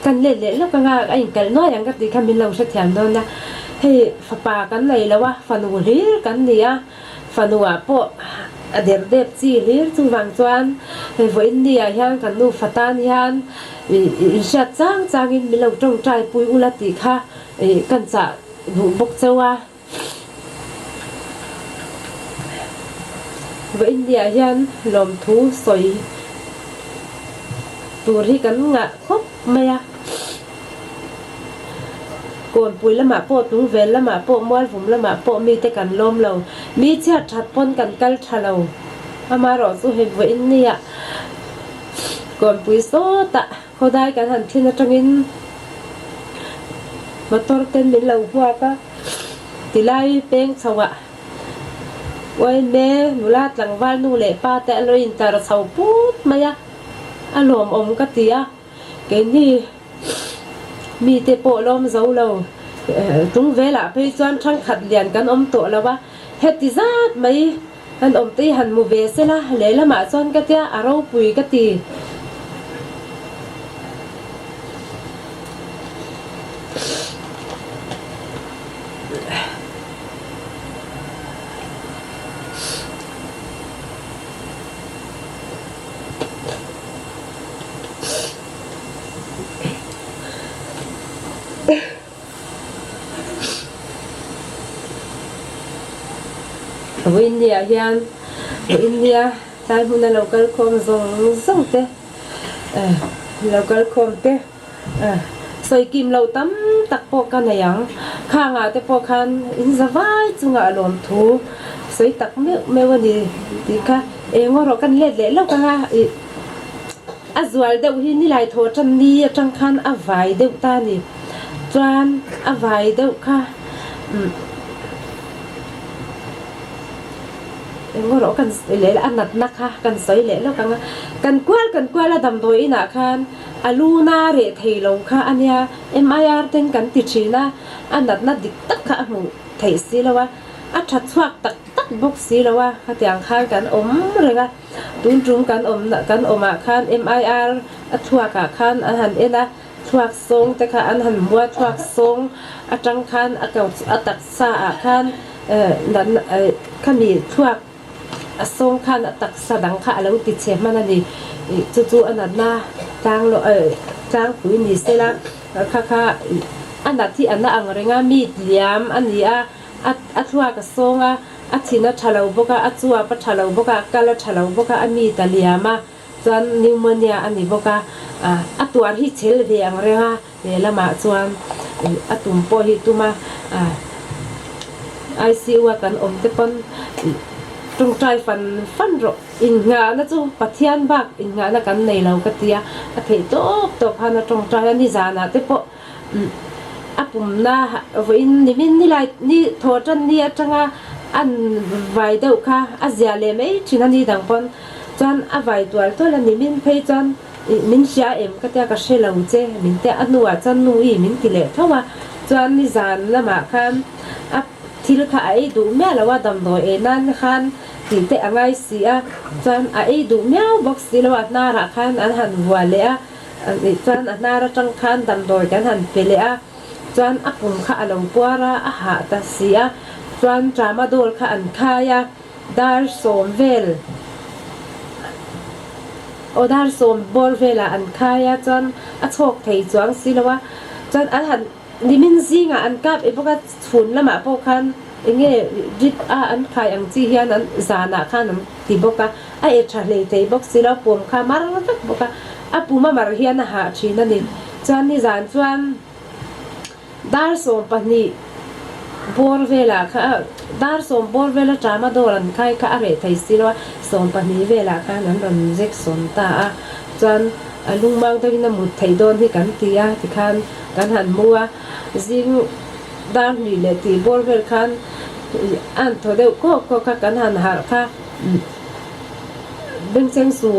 kan let leh lawk anga a inkalh nuai ang ka tih kha min lo hrethiam dawn a. Hei fapa kan nei lo a, fanu hlir kan ni a, Fanuah pawh a der dep chi hlir chuvang chuan hei vawiin ni ah hian kan nufa tan hian inhriat chang changin min lo tawngtai pui ula tih kha kan chah duh bawk chauh a. Vawiin ni ah hian lawmthu sawi tur hi kan ngah khawp mai a. Kawnpui lamah pawh, Tlungvel lamah pawh, Mualvum lamah pawh mite kan lawm lo. Mi chhiat that pawn kan kal tha lo. Amaherawh chu hei vawiin nia Kawnpui sawtah khawdai kan han thin atangin motor ten min lo huak a, tilai peng chho ah Uaime nula tlangval nu leh pa te a lo intar chho put mai a, a lawmawm ka ti a. Keini mite pawh lawm zo lo tung velah phei chuan thangkhat lian kan awm tawh lo a, heti zat mai an awm te hi han hmu ve se la, lehlamah chuan ka tia a ropui ka ti. Vawiinnia hian Vawiinnia tlai hmuna lo kal khawm zawng zawng te lo kal khawm te sawi kim loh tam tak pawh ka nei ang. Khangah te pawh khan in za vai chungah lawmthu sawi tak meuh meuh a ni tih kha eng erawh kan let leh lawk ang a ih. A zual deuh hi nilai thaw tan ni atang khan a vai deuh ta a ni. Chuan a vai deuh kha umm eng erawh kan sawi leh a natna kha kan sawi leh lawk ang a. Kan kual kan kual a damdawi inah khan a lu na reh thei lo kha a nia. MIR ten kan ti thin a, a natna dik tak kha a hmuh theih si lo a, a tha chhuak tak tak bawk si lo a, khatiang khan kan awm reng a. Tun tum kan awm kan awmah khan MIR a thluakah khan an han en a, thluak sawng te kha an han hmu a, thluak sawng atang khan a ko a taksa ah khan natna khami thluak a sawng khan a taksa dang kha a lo ti chhe hman a ni. Chu chu a natna tlang lo tlangpui ni sela kha kha a nat hi a na ang reng a, mi liam a ni a, a thluak a sawng a. A thin a tha lo bawk a, a chuap a tha lo bawk a, a kal a tha lo bawk a, a mit a liam a, chuan pneumonia a ni bawk a, a tuar hi chhel ve ang reng a, he lamah chuan a tum pawh hi tum a, ICU a kan awm te pawn tawngtai fan fan rawh, innghahna chu Pathian bak innghahna kan nei lo ka ti a, a theih tawp tawp han a tawngtai a, nizanah te pawh A pumna vawiin nimin ni lai ni thaw tan ni atanga an vai deuh kha a zia leh mai thin a ni dang pawn chuan a vai tual tual a nimin phei chuan ih min hria em ka tia ka hre lo che min tia a hnuah chuan nu i min ti leh tho a chuan nizan lamah khan a thil kha a ei duh miah lo a damdawi ei nan khan tih te a ngai si a chuan a ei duh miau bawk si lo a hnarah khan an han vuah leh a. A nih chuan a hnar atang khan damdawi kan han pe leh a, chuan a pum kha a lo puar a, a hah ta si a, chuan tramadol kha an khai a, dar sawm vel aw dar sawm bawr velah an khai a, chuan a chhawk thei chuang si lo a, chuan an han nimin zingah an kap eh bawk a, chhun lamah pawh khan. Enge drip a an khai ang chi hian an zanah khan an ti bawk a, a e tha hlei thei bawk si lo, pum kha mar vek bawk a, a pum a mar hian a hah thin a ni. Chuan nizan chuan dar 12 bawr velah kha dar sawm bawr vela tama dawr an khai kha a reh thei si lo a, 12 velah khan an rawn zek sawn ta a, chuan a lungmang deuhin a mut theih dawn hi kan ti a tikhan kan han mu a, zing. Dar hnih leh tih bawr vel khan an thaw deuh kawk kawk a, kan han harh kha bengcheng su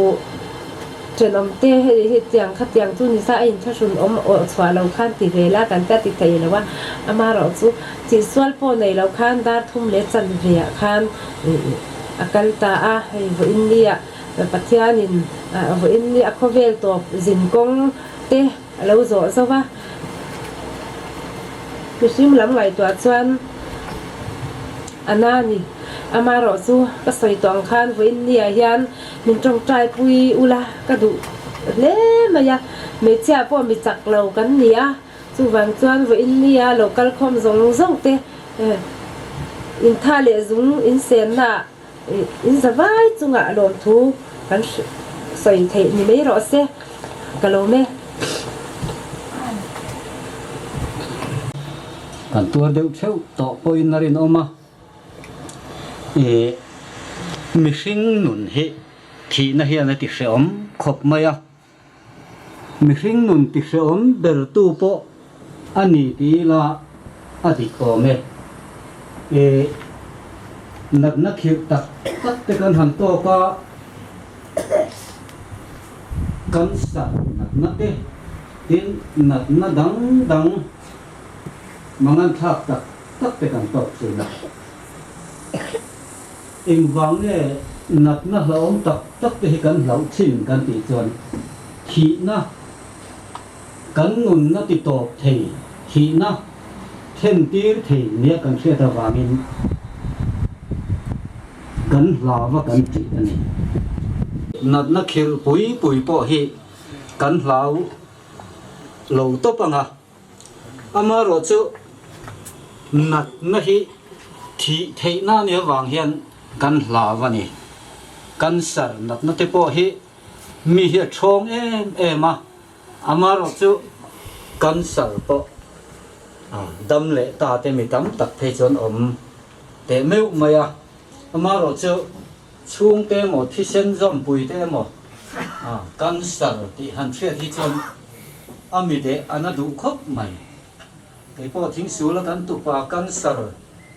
thenawm te hei hi tiang kha tiang chu ni sa a inthlahrun awm awh chhuah lo khan ti ve la kan tia ti thei lo a, amaherawh chu tihsual pawh nei lo khan dar thum leh chanve ah khan a kal ta a, hei vawiin nia Pathianin vawiin nia a khawvel tawp zinkawng te a lo zawh zauh a. Mihring lam ngaihtuah chuan a na ni. Amaherawh chu ka sawi tawh ang khan vawiin niah hian min tawngtai pui ula ka duh hle mai a. Hmeichhia pawh mi chak lo kan ni a, chuvang chuan vawiin nia lo kal khawm zawng zawng te intha leh zung insennaah In zavai chungah lawmthu kan sawi theih ni mai rawh se, ka lawm e. Kan tuar deuh theuh tawh pawhin a rinawm a, ih mihring nun hi thihna hian a ti hrehawm khawp mai a, Mihring nun ti hrehawm bertu pawh a ni ti ila a dik awm e. E natna khirh tak tak te kan han tawk a, cancer natna te, tin natna dang dang mangan thlak tak tak te kan tawk thin a. Engvang nge natna hlauhawm tak tak te hi kan hlauh thin kan tih chuan thihna, kan nunna ti tawp thei, thihna thlentir thei nia kan hriat avangin kan hlau a kan tih a ni. Natna khirh pui pui pawh hi kan hlau lo tawp ang a. Amaherawh chu natna hi thih theihna a nih avang hian kan hlau a ni. Cancer natna te pawh hi mi hi a thawng em em a, amaherawh chu cancer pawh dam leh ta te mi tam tak phei chuan awm teh meuh mai a. Amaherawh chu chhungte emaw thisen zawmpui te emaw cancer tih han hriat hi chuan a mi deh a na duh khawp mai. Kei pawh thingsul a kan tupa cancer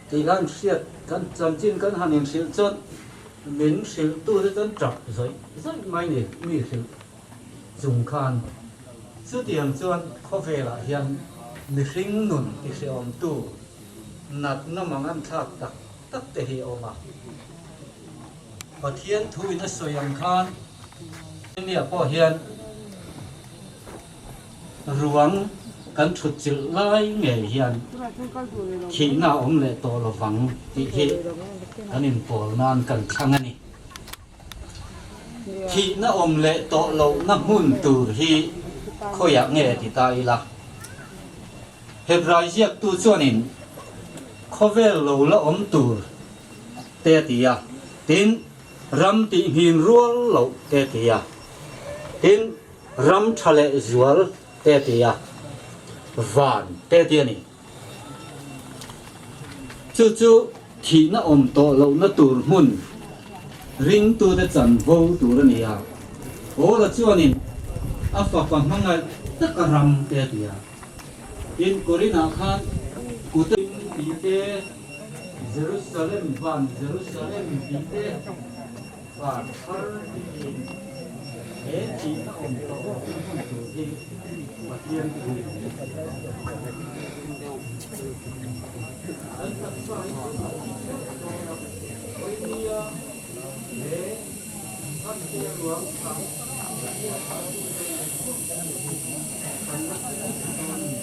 tih kha an hriat kan chanchin kan han inhrilh chuan min hrilh tu te chuan tap zawih zawih mai ni mi hrilh chung khan. Chutiang chuan khawvelah hian mihring nun ti hrehawmtu natna mangan thlak tak tak te hi a awm a. Pathian thu in a sawi ang khan India pawh hian ruang kan thut chilh lai ngei hian thihna a awm leh tawh lovang tih hi kan inpawl nan kan thlang a ni. Thihna awm leh tawh lohna hmun tur hi khawiah nge ti ta ila? Hebrai ziaktu chuanin khawvel lo la awm tur te a ti a, tin, ram tihnghin rual loh te a ti a, tin, ram tha leh zual te a ti a, van te a ti a ni. Chu chu thihna awm tawh lohna tur hmun ringtute chanvo tur a ni a, Paula chuanin a fapa hmangaih taka ram te a ti a. Tin, Korinah khan Kutin tih te, Jerusalem van Jerusalem tih te, van thar tiin he thihna awm tawh lohna hmun tur hi Pathian thu in min hrilh a. Kan taksa hi chu a thi theuh dawn a, Korinnia he Chhantea ruang thlah Pathian thlahtu te kan la thleng dawn a ni.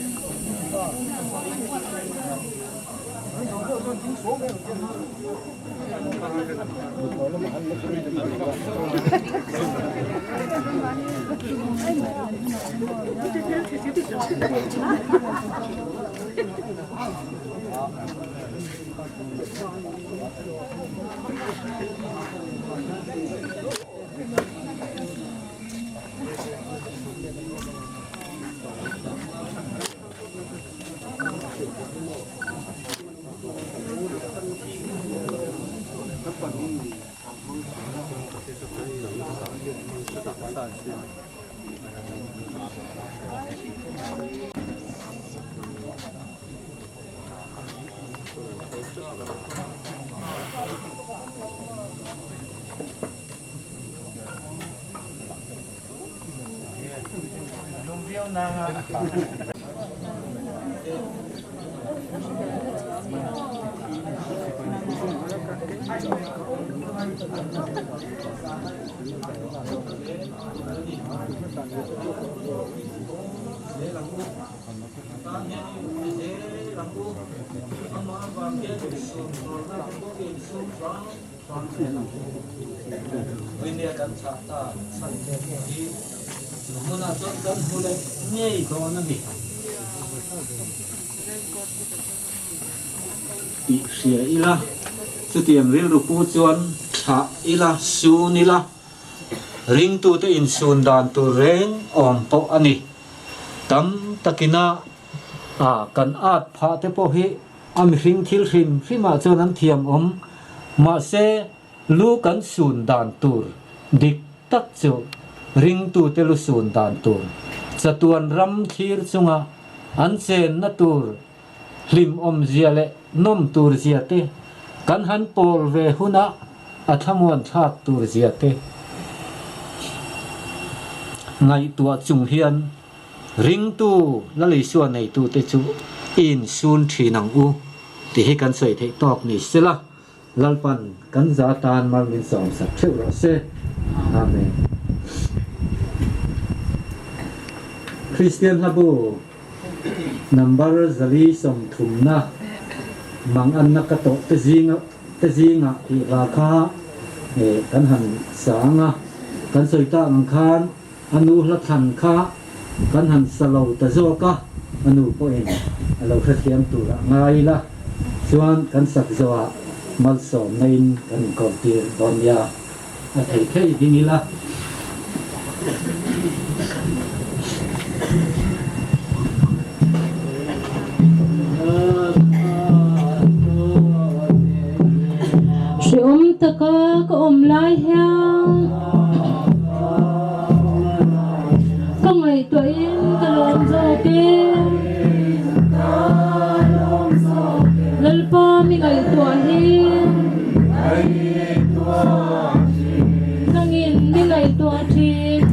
Tih hria ila, chutiang rilru pu chuan thlah ila, sun ila, ringtute insun dan tur reng awm pawh a ni. Tam takina a kan at phah te pawh hi a mihring thil hrim hrimah chuan an thiam awm. Mahse, lu kan sun dan tur dik tak chu ringtute lu sun dan tur chatuan ram thlir chunga an chenna tur hlim awmzia leh nawm tur zia te, kan han pawl ve huna a thlamuan thlak tur zia te ngaihtuah chung hian ringtu Lalisua neitute chu i insun thin ang u tih hi kan sawi theih tawk ni sela, Lalpan kan za tan mal min sawm sak theuh rawh se. Amen. Kristian hlabu number 430 mang anna ka tawh te zinga te zingah tih hla kha kan han sa ang a, kan sawi tak ang khan a nu hla thlan kha kan han sa lo ta zawk a, a nu pawhin a lo hrethiam tur a ngai ila chuan kan sak zawhah malsawmna in kan inkawm tir dawn nia, a thei thei ding ila. Hreawm taka ka awm lai hian ka ngaihtuahin ka lawm zawk e. Lalpa mi ngaihtuah hi nangin mi ngaihtuah thin.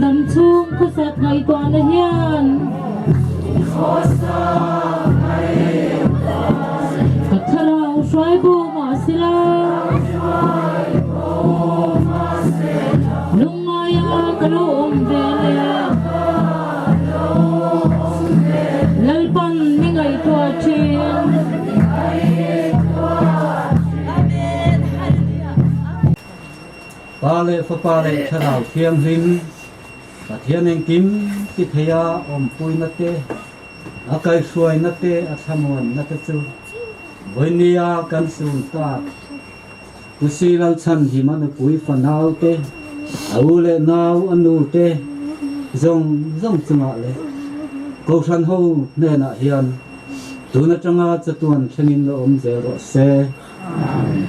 Dam chhung khawsak ngaihtuahna hian Ka thlarau hruai bo mahsela Lungngaia ka lo awm ve leh Lalpan mi ngaihtuah thin. Pa leh Fapa leh Thlarau Thianghlim Pathian engkim ti theia awmpuina te, a kaihhruaina te, a thlamuanna te chu vawinia kan sun tak. Pu Si Lalchhanhima nupui fanau te, a u leh nau a nu te zawng zawng chungah leh Kohhran ho hnenah hian tun atanga chatuan thlengin la awm zel rawh se. Amen.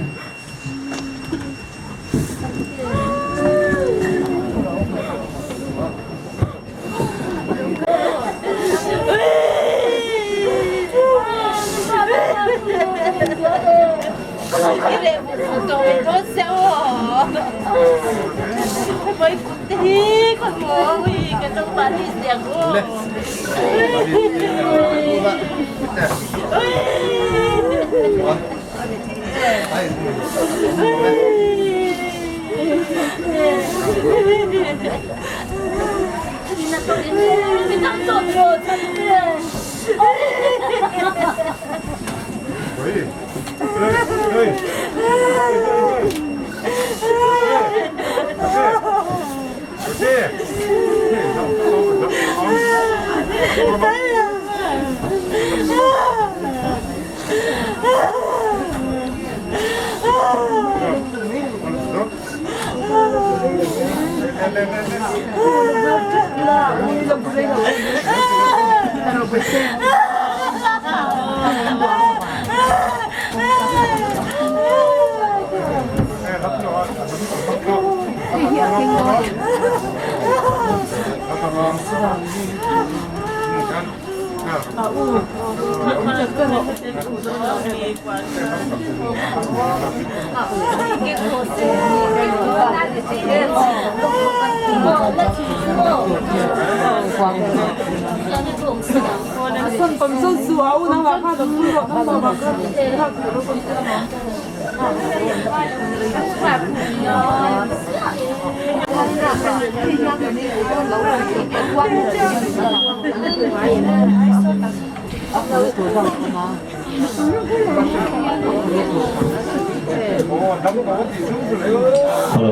Hello,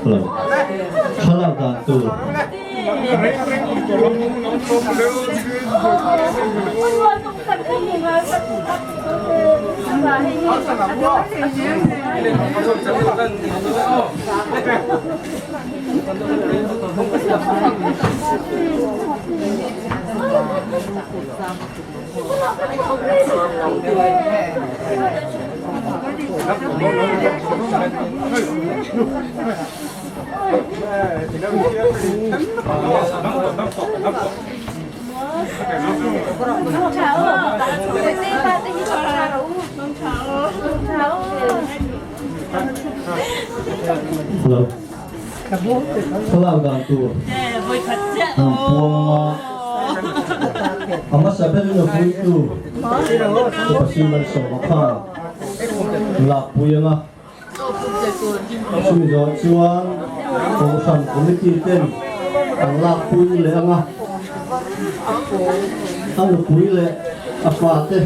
hello. Thlalak dan tur. Hello. Thlalak dan tur. An puang a. A hmasa berin a vuitu Upa Siman Sawma khan lakpui anga chumi zawh chuan Kohhran Committee ten an lakpui leh anga a nupui leh a fate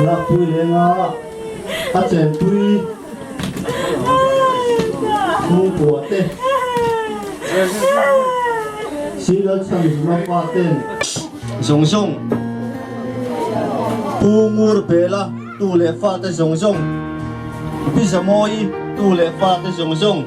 lakpui leh anga a chenpui chhungkua te Single Chhanzuma pa ten zawng zawng Pu Ngur Bela tu leh fate zawng zawng Pi Zamawi tu leh fate zawng zawng.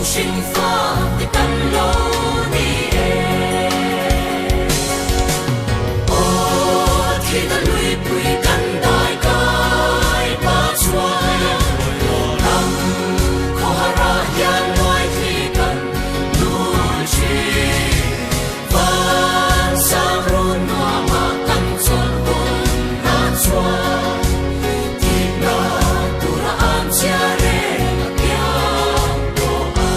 hringfa te kan lo ni e. Aw thina luipui kan dai kai pa chuan ram khawhara hian nuaithli kan nul thin. Van sang run nuama kan chawlh hun a chuan tihna tura an chhia reng a kiang tawh a.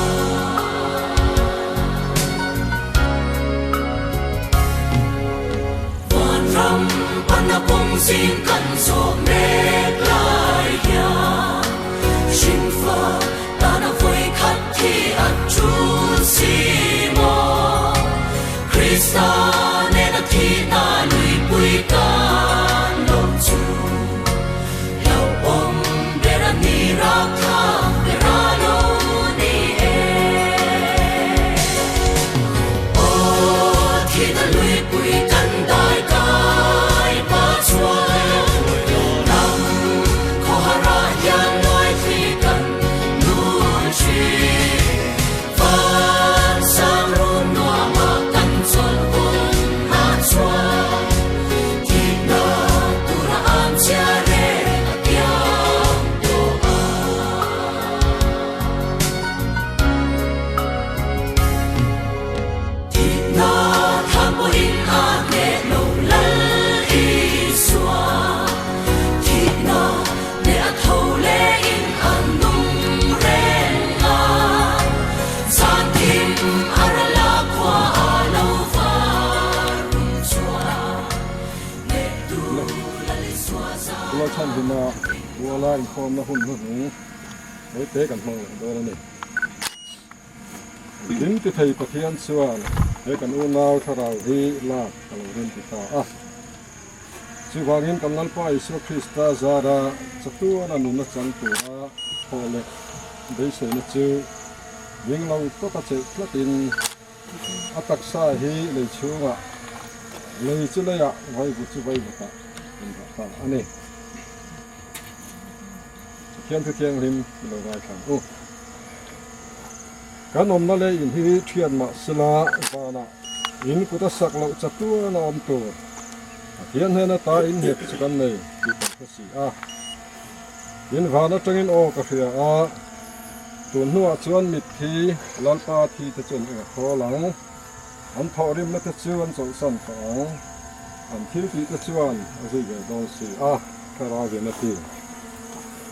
Van ram pana kawng zing kan zawh mek lai hian hringfa Tana vawi khat thi a tul si maw? Krista nena thihna luipui kan lo chu. Hlauhawm ber a ni rakthlak ber a lo ni e. Aw thihna luipui kan dai kai pa chuan ram khawhara hian nuaithli kan nul thin. Van sang run nuama kan chawlh hun a chuan thihna tura an chhia reng a kiang tawh a. Thihna thlan pawhin a hneh lo Lal Isua. Thihna hneh a tho leh in a nung reng a. Zan thim a ral a khua a lo var rum chuan hnehtu Lal Isua zan Lalchhanhima Ruala inkhawmna hun hnuhnung Mawite kan hmang leh dawn a ni. Engkim ti thei Pathian chuan he kan unau thlarau hi lak a lo rem ti ta a. Chuvangin kan Lalpa Isua Krista zara chatuana nunna chang tura thawh leh beiseina chu ring lo tawka chelh tlatin a taksa hi lei chhungah, lei chu leiah, vaivut chu vaivutah an dah ta a ni. Pathian thu thianghlim i lo ngaithla ang u. Kan awmna leh in hi thian mah sela vanah in kut a sak loh chatuan a awm tur. Pathian hnena ta in nghet chu kan nei tih kan hre si a. In van atangin aw ka hria a, tun hnuah chuan mitthi Lalpa thi te chuan eng a thawl ang, an thawhrimna te chu an chawlhsan tawh ang, an thil tih te chuan a zui ve dawn si a, Thlarau hian a ti.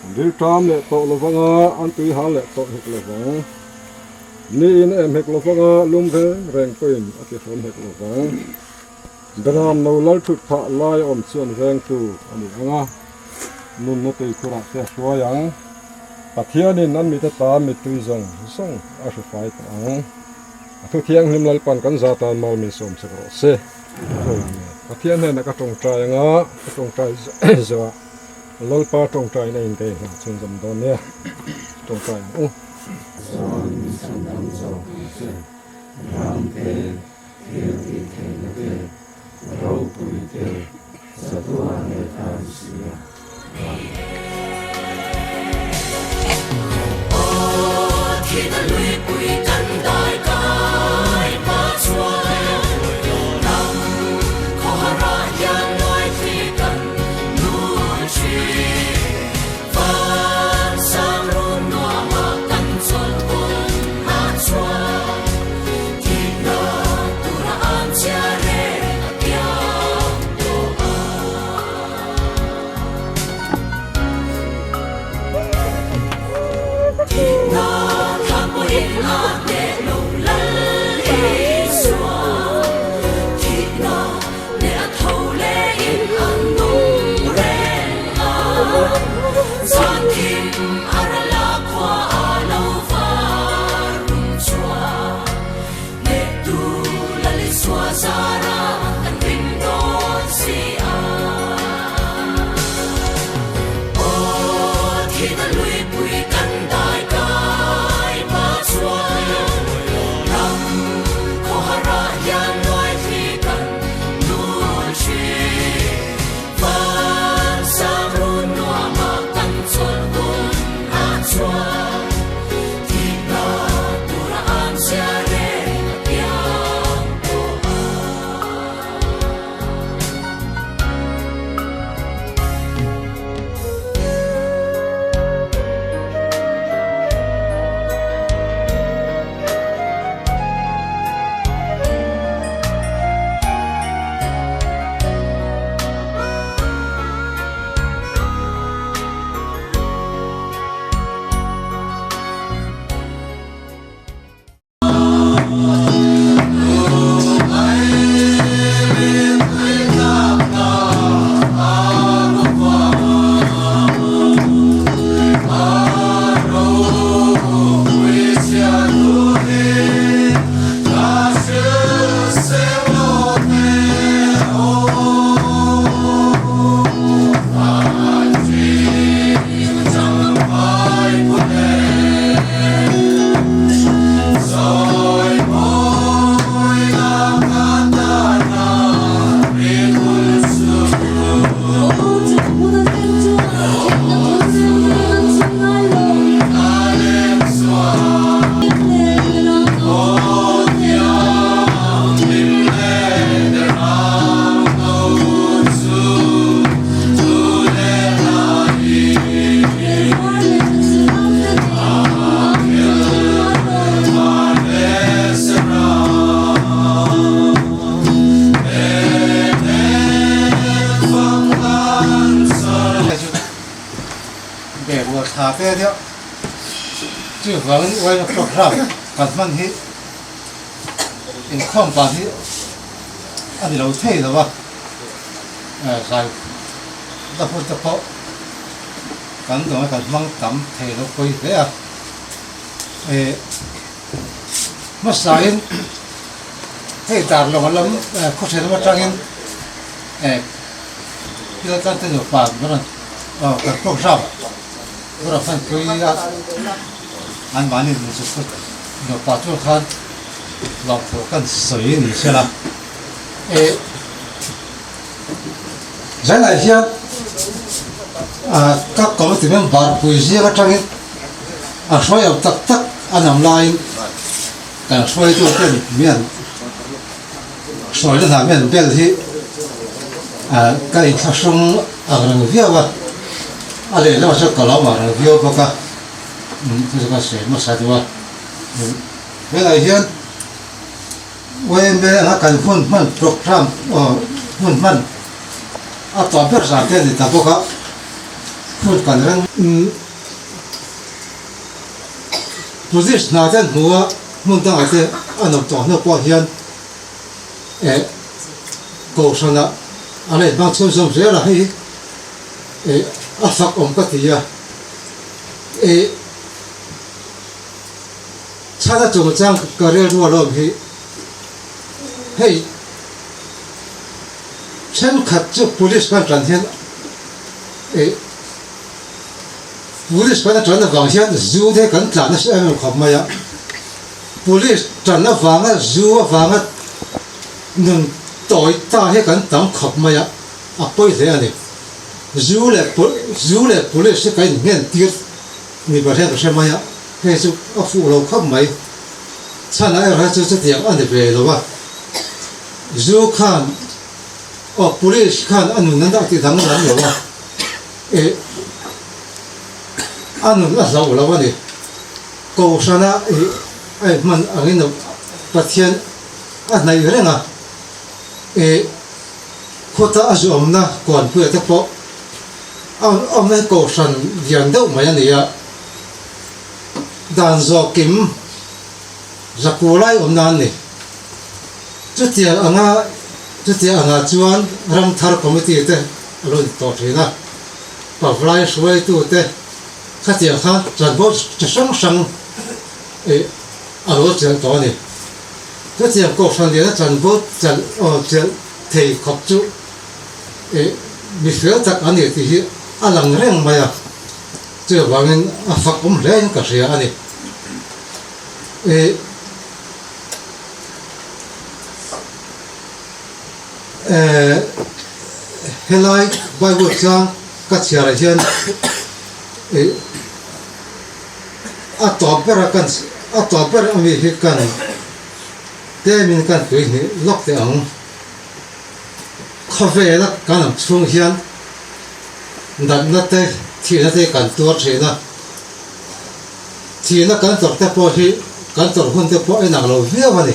An ril ṭam leh tawh lo vang a, an tui hal leh tawh hek lo vang. Niin a em hek lo vang a, lum reng reng pawhin a ti hrawm hek lo vang. Beram no lal thut phah lai awm chuan vengtu a ni ang a, nunna tuikhurah te a hruai ang. Pathianin an mit ata mittui zawng zawng a hru fai tawh ang. A thu thianghlim Lalpan kan za tan mal min sawm chak rawh se. Pathian hnenah ka tawngtai ang a, ka tawngtai zawhah Lalpa tawngtaina in ka inhlan chhunzawm dawn nia. Tawngtai ang u. Chuan chhandam zawk ang che, ram te, thil tih theihna te, ropui te, chatuan leh tan si a. Aw thihna luipui kan dai kai pa chuan ram khawhara hian nuaithli kan nul thin. Van sang run nuama kan. te a nia. Chuvangin uaina program kan hman hi inkhawm dan hi a ni lo thei lo a, zai na hun te pawh kan dawng a kan hmang tam thei lo pawi hle a. Hmasain hei darlawng lam khawhre lam atangin thil atan te nupa an rawn kan program rawn hmanpui a anmahni nupa chu khan lawmthu kan sawi ni sela zanah hian ka committee member pui zing atangin a hruai ang tak tak a nam laiin kan hruaitu ten mian hruaina hna mian bel hi ka inthlahrung ang reng viau a a lehlamah chuan ka lo ang reng viau bawk a chu chu ka sawi hmasa duh a helaiah hian YMA anga kan hun hman programme aw hun hman a tawp ber zan te a ni ta bawk a hun kan reng Police hna te an hmu a hmun dangah te an awm tawh hnu pawh hian eh kohhran ah a la inhmang chhunzawm zel a hei eh a fak awm ka ti a eh. Chhana chungchang ka rilru a lawm hi hei thenkhat chu police kan tan hian ih police kan tan avang hian zu te kan tlan nasa em em khawp mai a, police tan avanga zu avanga nun tawi ta hi kan tam khawp mai a, a pawi hle a ni. Zu leh zu leh police hi kan innghen tir ni ber hian ka hre mai a. Hei chu a fuh lo khawp mai. Chhan ah erawh chu chutiang a ni ve lo a. Zu khan aw police khan a nun a ti danglam lo a. Ih a nun a hlauh lo a ni. Kohhrana ih a inhman angin Pathian a hnaih reng a. Ih khuata a zuamna kuanpuia te pawh a awmna hi kohhran lian deuh mai a ni a. Dan zawhkim zaku lai awm nan ni. Chutiang anga chutiang angah chuan Ramthar Committee te a lo in tawh thin a, Pavlai hruaitu te khatiang khan chanvo chi hrang hrang ih a lo chelh tawh a ni. Chutiang Kohhran liana chanvo chelh aw chelh thei khawp chu ih mi fel tak a ni tih hi a lang reng mai a. Chuvangin a fak awm hle in ka hria a ni. Ih eh helai Bible chang ka chhiarah hian ih a tawp ber a kan a tawp ber ami hi kan temin kan tui hnih lawk teh ang. Khawvela kan awm chhung hian natna te, thihna te kan tuar thin a, thihna kan tawrh te pawh hi kan tawrh hun te pawh a inang lo viau a ni.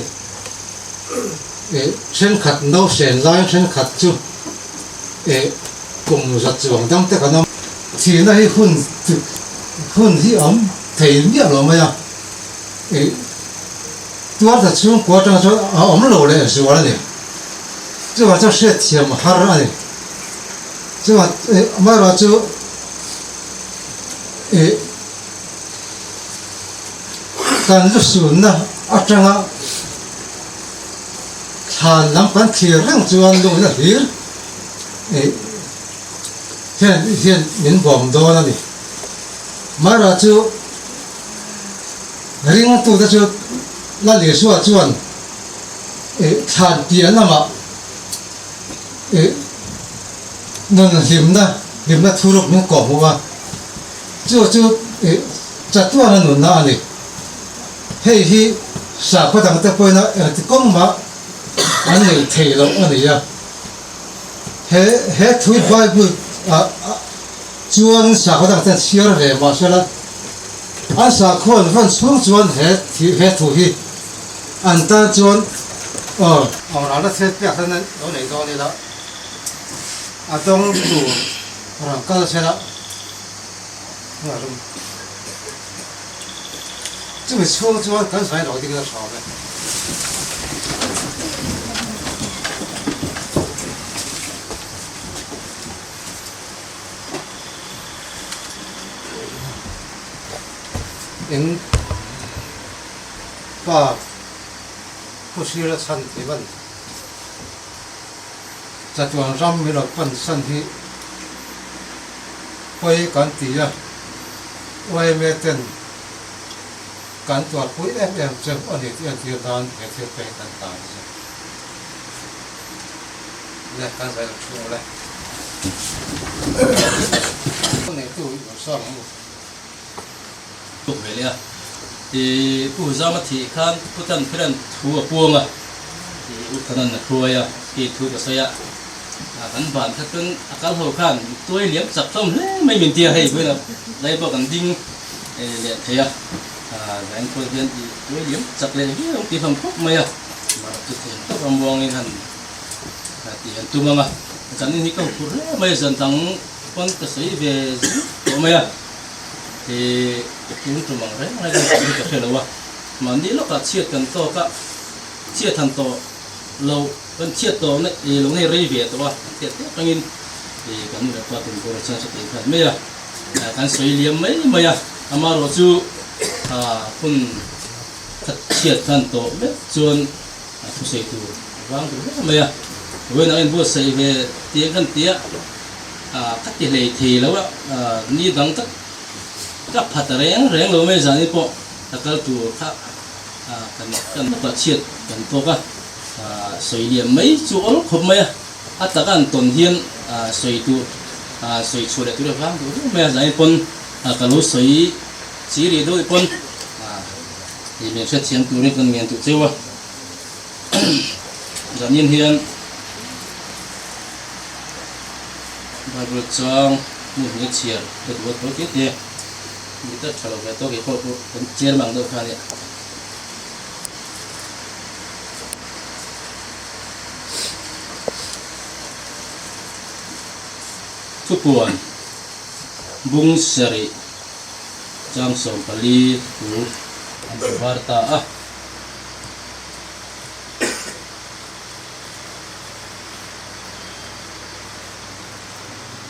Ih thenkhat nausen laiin thenkhat chu ih kum za chuang dang te kan awm. Thihna hi hun hun hi a awm thei miah lo mai a, ih tuar ta chhungkua atang chuan a awm lo leh zual a ni. Chuvang chuan hriatthiam har a ni. Chuvang amaherawh chu ih kan lu sunna atanga thlan lam kan thlir reng chuan lungna hlir ih hian hian min bawm dawn a ni. Amaherawh chu ringtute chu Lal Isua chuan ih thlan piah lamah ih nun hlimna hlimna thuruk min kawh hmuh a, chu chu ih chatuana nunna a ni. Hei hi sakhaw dangte pawhin a engti kawng mah an nei thei loh a ni a. He he thu Bible ah chuan sakhaw dangte an chhiar ve mahsela an sakhaw an vawn chhung chuan he he thu hi an tan chuan aw Ang ralna thil piak hian lo nei dawn ila a dawng tur rawn kal sela. Chumi chhung chuan kan zai lo ding a tha ve. In pa Pu Sira chhan thei man chatuan ram min lo pan san hi pawi kan ti a, yma ten kan tuarpui em em cheu a ni tih entir nan he thil pek kan ta a ni. Le kan zai lo thu le. Neitu i rawn sawi ang u. Tuk ve leh a, i Pu Zama thih khan Pu Tanphiran thu a puang a, i U Thanan a hruai a, i thu ka sawi a, kan van kha chuan a kal ho khan tuai liam chak hlawm hle mai min tia hei vawiin a lai pawh kan ding leh thei a, zain khuan hian i tuai liam chak leh viau ang tih hlawm khawp mai a, mahse chu thei tawp a muangin han tih an tum ang a, zanin hi ka huphurh hle mai a, zan dang pawn ka sawi ve zut tawh mai a. He tun tum ang reng reng hi tih hi ka hre lo a, mahni lawkah chhiat kan tawk a, chhiat han tawh lo, kan chhiat tawh na ih lo nei rei ve tawh a, kan hriat tep atangin ih kan nu leh pa tum tur a chance a tih khan mai a, kan sawi liam mai mai a, amaherawh chu hun khat chhiat khan tawh vek chuan a thusawi tur a vang duh hle mai a, vawiin ang inbuatsaih ve tih ang khan ti a. Ka ti hlei thei lo a, ni dang tak ka pha ta reng reng lo mai zan in pawh ka kal tur kha kan kan lawkah chhiat kan tawk a, sawi liam mai chu awl khawp mai a, a taka an tawn hian sawi tur sawi chhuah leh tur a vang duh viau mai a, zan in pawn ka lo sawi chi rih deuh pawn ih min hrethiam turin kan ngen duh cheu a, zan in hian. Bible chang hmun hnih chhiar ka duh a thawi teh teh mi tak tha lo ve tawk kei pawh pawh kan chairman deuh kha ania. Thupuan bung sarih chang 14 thu an hmu var ta a.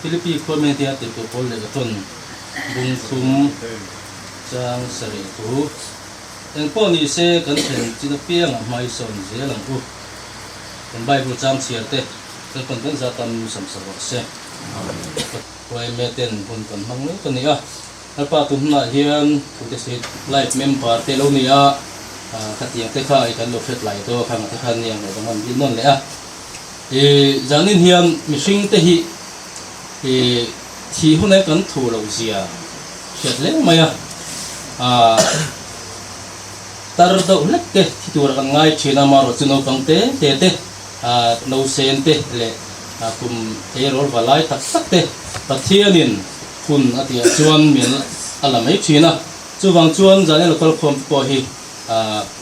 Philippi khua mengte a tirhkoh pawl leh ka tawn bung thum chang sarih thu engpawh ni se kan thlen chin apiangah hmai sawn zel ang u. Kan Bible chang chhiar te Lalpan kan zat tan sam sak rawh se. Khuaime ten hun kan hmang mek a ni a. Lalpa tun hunah hian thute sawi life member te lo ni a, khatiang te kha i kan lo hriat lai dawn kha ngate khan nia ngaih dang an bil nawn leh a. I zanin hian mihring te hi i thih hunah kan thu loh zia hriat hle mai a, tar deuh hlek te thi tura kan ngai thin a, amaherawhchu chu naupang te te te nausen te leh kum eirawl va lai tak tak te Pathianin hun a tihah chuan min a la mai thin a, chuvang chuan zan local khawm te pawh hi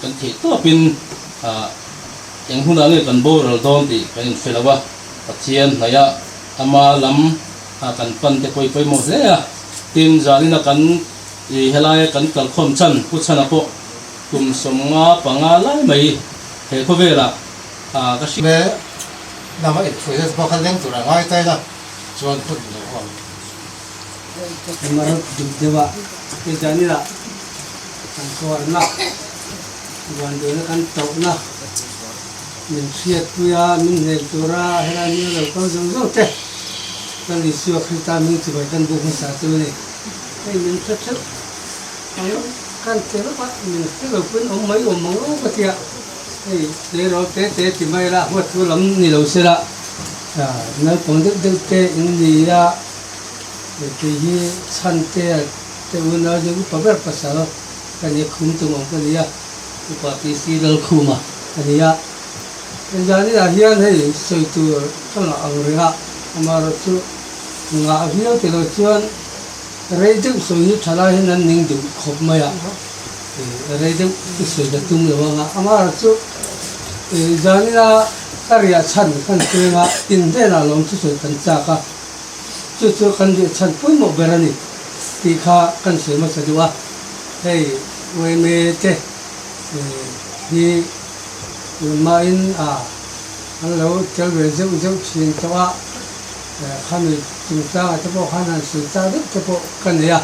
kan theih tawpin eng hunah nge kan boral dawn tih kan inhre lo a, Pathian hnaihah ama lam kan pan te pawh i pawimawh hle a, tin zanina kan helaia kan kalkhawm chhan Pu Chhana pawh kum 55 lai mai he khawvelah ka hriat. Me lama inhruaina te pawh kha leng tur a ngai ta ila chuan hun lo awm. Mar dik deuh a hei zan ila kan tuarna vanduaina kan tauhna min hriatpui a min hnel tura helai hming a lo kal zawng zawng te kan Isua Krista hming chibai kan buk hmasa chu a ni. Hei min hre theuh ang kan ti lawk a min hre lo pawhin awm mai awm ang lo ka tia hei tleirawl te te ti mai la huat thu lam ni lo se la naupang deuh deuh te in ni a. Kei hi Chhantea te unau deuh upa ber pasal ka nia, Khum tumawm ka nia, upa PC Lalkhuma ka nia. Zanina hian hei sawi tur ka ngah ang reng a, amaherawh chu ngah viau ti lo chuan rei deuh sawi hi tha lai hian an ning duh khawp mai a, rei deuh i sawi ka tum lo ang a, amaherawh chu zanina ka riah chhan kan peng a, inhnenah lawm chu sawi kan chak a. Chu chu kan riah chhan pawimawh ber a ni tih kha kan sawi hmasa duh a, hei Uaime te hi tunhmain a an lo tel ve zeuh zeuh thin tawh a, khami chungchangah te pawh khan han sawi chak deuh te pawh ka nei a,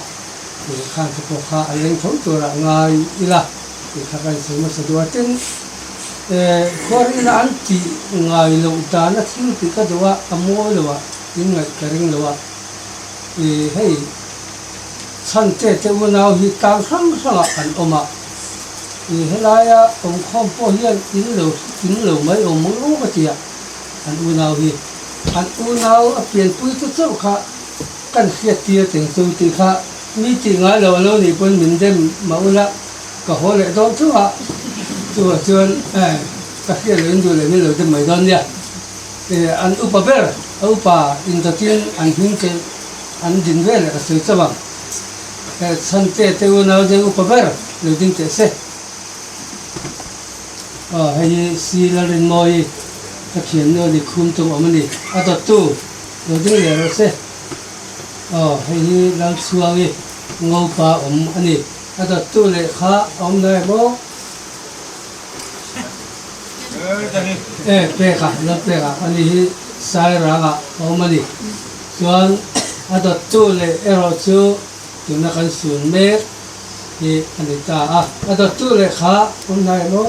khan te pawh kha a leng tho turah ngai ila tih kha kan sawi hmasa duh a. Tin, khuarina an tih ngai loh dana thil tih ka duh a, a mawi lo a, in ngaih ka ring lo a, hei Chhante te unau hi tlang hrang hrangah an awm a, i helaia awmkhawm pawh hian in lo in lo mai awm mawng awk a ti a, an unau hi an unau a pianpui te chauh kha kan hriat tir teng chu tih kha mi tih ngai lo a lo nih pawn min dem mah ula ka haw leh dawn thung a, chuvang chuan ka hriat loh in duh leh min lo dem mai dawn nia. An upa ber a upa indawtin an hming te An din vel leh ka sawi chauh ang. He chhante te unau deng upa ber lo ding teh se. Aw hei hi Si Lalrinmawii ka thiannu a ni khum tum awm a ni. A dawttu lo ding leh rawh se. Aw hei hi Lalchhuangi ngopa awm a ni. A dawttu leh kha a awm nai maw? E peka Lalpeka a ni hi Sairanga a awm a ni. Chuan a dawttu leh erawh chu tuna kan sun mek hi a ni ta a. A dawttu leh kha awm hnai maw?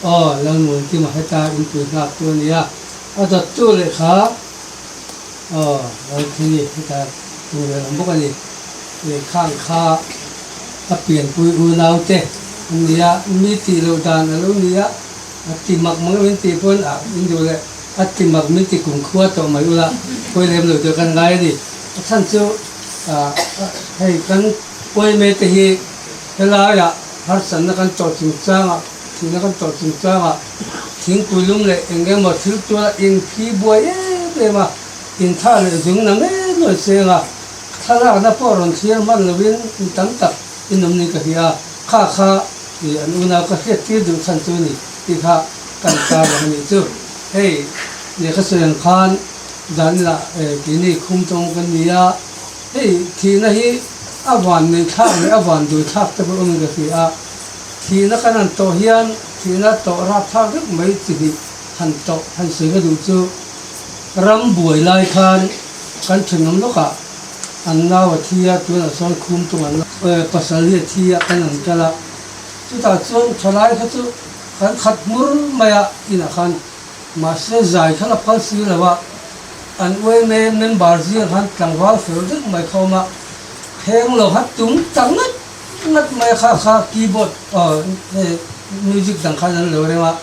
Aw, Lalmunkima heta inpui nghak tu a ni a. A dawttu leh kha aw, Lalthini heta tung ve awm bawk a ni. Khang kha a pianpui unaute an ni a, mi tih loh dan a lo ni a, a ti mak mang em tih pawn a induh leh. A ti mak min ti kum khua tawh mai ula, pawi lem lo tur kan ngai a ni. A chhan chu hei kan uaime te hi helaiah harsatna kan tawh chungchangah, thihna kan tawh chungchangah thingpui lum leh eng emaw thil tuala inphi buai em em a, intha leh zung na ngei nuai seng a, thlalakna pawh rawn thlir hman lovin mi tam tak inawm niin ka hria a, kha kha an unau ka hriattir duh chhan chu a ni tih kha. Kan tar ang nih chu. Hei lehkha sawi ang khan zanila keini khum tawng kan ni a, hei thihna hi a van nei thlak leh a van dui thlak te pawh awmin ka hria a, thihna kan han tawh hian thihna tawh rap thlak vek mai chi hnih han tawh han sawi ka duh chu ram buai lai khan kan thenawm lawkah an nau a thi a, tunah sawn khum tawng an pasal hi a thi a kan han kal a, chutah chuan thalai kha chu Kan khat hmur mai a inah khan mahse zai kha la phal si lo a, an yma member zing khan tlangval fel deuh mai kha awm a, pheng lo kha tum ta ngat ngat mai a kha kha keyboard aw music dang khan an lo rem a,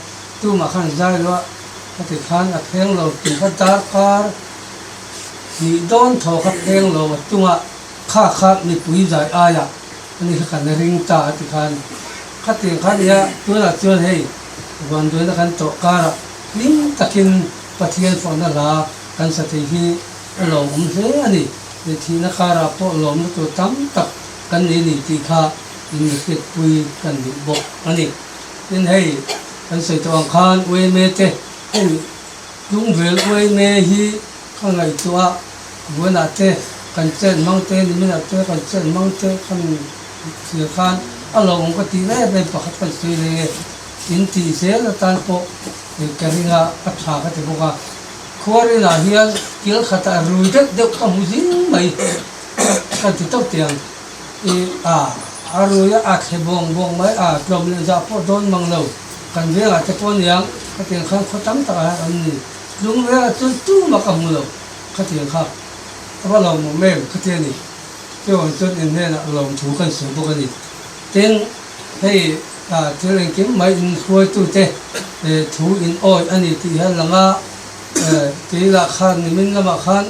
tumah khan zai lo a, khati khan a pheng lo tum kha darkar hnih dawn thaw kha pheng lo a tung a, kha kha mipui zai aiah ani kha kan ring ta a ti khan. Khatiang kha nia, tunah chuan hei vanduaina kan tawh karah hlim takin Pathian fawhna hla kan sa thei hi a lawmawm hle a ni. Leh thihna karah pawh lawmna tur tam tak kan nei ni tih kha inmihriatpui kan duh bawk a ni. Tin hei kan sawi tawh ang khan uaime te hei tlungvel uaime hi ka ngaihtuah a, buanah te kan chen hmang te, niminah te kan chen hmang te kan Thlir khan a lo awm ka tih em em pakhat kan sawi leh e, in tih zel atan pawh ka ring a, a tha ka ti bawk a. Khuarinah hian kil khatah rui deuh deuh ka hmu zing mai ka ti tawp teh ang. I a a rui a, a thle buang buang mai a, tlawm leh zah pawh dawn mang lo. Kan vengah te pawh aniang khatiang khan khaw tam takah hian an ni. Tlung vengah chuan tumah ka hmu lo khatiang kha. A va lawmawm em ka ti a ni. Chuvang chuan in hnenah lawmthu kan sawi bawk a ni. Tin, hei thil engkim mai in hruaitute thu in awi a ni tih hian lang a, tui lah khan nimin lamah khan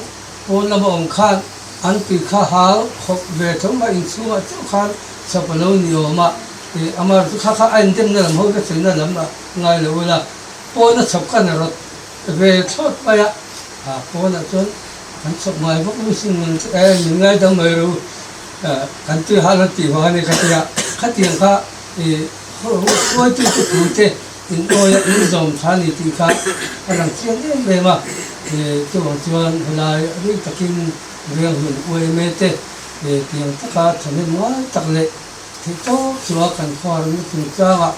pawn lama awm khan an tui kha hal khawp ve tho mai inchhungah chauh khan chhawp a lo ni awm a, amaherawhchu kha kha a indemna lam ho ka sawi na lam ah ngai lo ula, pawna chhawp khan a rawt ve thlawt mai a, pawnah chuan Kan chhawp ngai vak lo sin min min ngaidam mai ru kan tui hal an tih vang a ni ka tia khatiang kha ih hruaitu te thu te in awi a in zawm tha a ni tih kha a lang chiang em em a ih chuvang chuan helai a ring takin veng hun uaime te ih tiang taka thahnem ngai tak leh. Theih tawp chu a kan khuarna chungchangah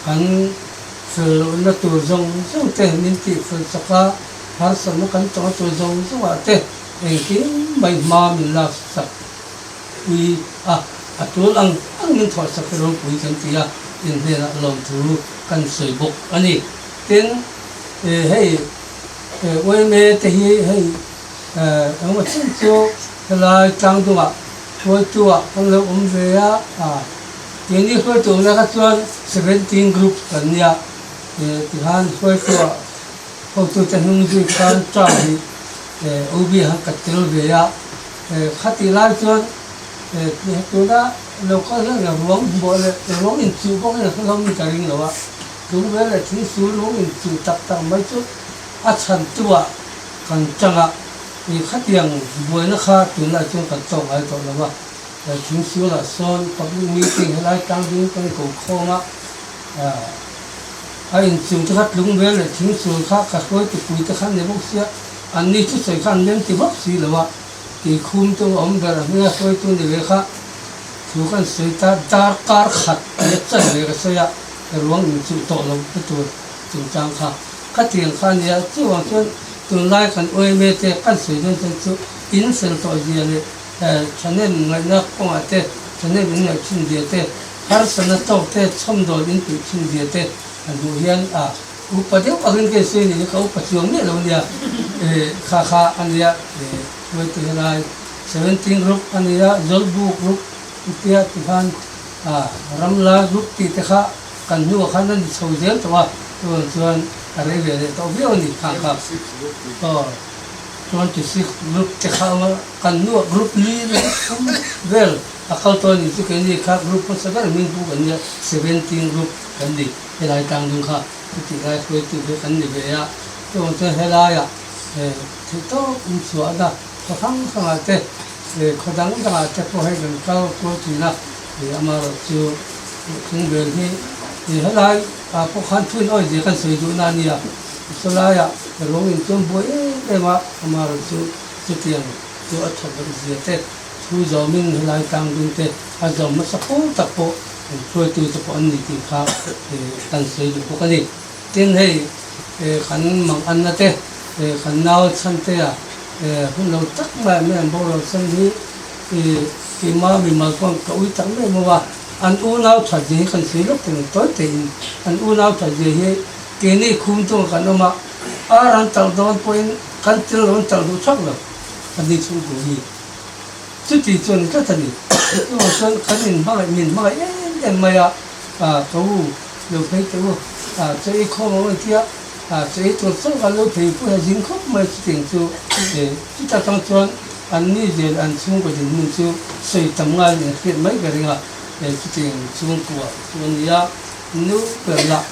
kan fel lohna tur zawng zawng te min tihfel chak a, harsatna kan tawng tur zawng zawngah te engkim mai hma min lak sak pui a, a tul ang ang min thawh sak ropui kan ti a, in hnenah lawmthu kan sawi bawk a ni. Tin, hei yma te hi hei engemaw chin chu helai tlangdungah hruaitu-ah kan lo awm ve a, keini hruaitu awmna kha chuan 17 group kan nia, tikhan hruaitu-ah hotute hnung zui khan term hi OB ah khan ka tel ve a, khatih lai chuan tuna local hian ruang hmuh leh ruang inchuh bawk hian a hlauhawm in ka ring lo a, tlungvel leh thingsul ruang inchuh tak tak mai chu a chhantu-ah kan tang a. I khatiang buaina kha tunlai chuan kan tawk ngai tawh lo a, thingsualah sawn public meeting helai tlang ding kan ko khawm a, a inchung te kha tlung vel leh thingsual kha ka hruai tupui te kha an ni bawk sia, an ni thusawi kha an lem ti vak si lo a, tihkhum te awm ber a hming a hruaitu ni ve kha thu kan sawi ta dar kar khat leh chan ve ka sawi a, ruang inchuh tawh lo te tur chungchang kha khatiang kha a nia, chuvang chuan Tunlai kan yma te kan sawi dawn chuan chu in fel tawh zia leh thahnem ngaihna kawngah te, thahnem in ngaih thin zia te, harsatna tawk te chhawmdawl in puih thin zia te han hmuh hian a upa deuh angin ka insawi a nih hi ka upa chuang miah lo ania kha kha a nia hruaitu helai 17 group a nia Zawlbu group tia tikhan Ramla group tih te kha Kan hnuah khan a ni chho zel tawh a, tunah chuan a rei ve leh tawh viau a ni khang kha. Aw, 26 group te kha a awm a, kan hnuah group li leh thum vel a kal tawh a ni chu keini kha group hmasa ber hming pu kan nia, 17 group kan ni helai tang dung kha chutih lai hruaitu ve kan ni ve a, chuvang chuan helaiah theih tawp in chhuahna khaw hrang hrangah te khaw dang dangah te pawh hei kan kal kual thin a. Amaherawh chu thing vel hi helai ah pawh khan thuin awi zia kan sawi duhna a nia, sawlaiah ruang in chuan buai em em a, amaherawh chu chutiang chu a that loh zia te thu zawmin helai tlang ding te a zawm hmasa fo tak pawh hruaitu te pawh an ni tih kha kan sawi duh bawk a ni. Tin hei kan mang anna te kan nau chhan te ah hun lo tak mai mai an boral chhan hi Keimah mimal pawh ka ui tak mai maw a, an unau that zia hi kan sawi lawk thei ang tawi taiin an unau that zia hi keini khum tung kan awm a, ar an talh dawn pawhin kan tel lo an talh duh thak lo a ni chhungku hi chuti chuan ni tlat a ni. Chuvang chuan kan inhmangaih min hmangaih em em mai a, ka u lo phei teh u, chaw ei khawm ang an ti a, chaw ei tur chauh kan lo phei pawh hi a zing khawp mai chutiang chu chuta tang chuan An ni zel an chhungkaw dinhmun chu sawi tam ngaiin an hriat mai ka ring a, chutiang chhungkua chu a ni a, nu ber lah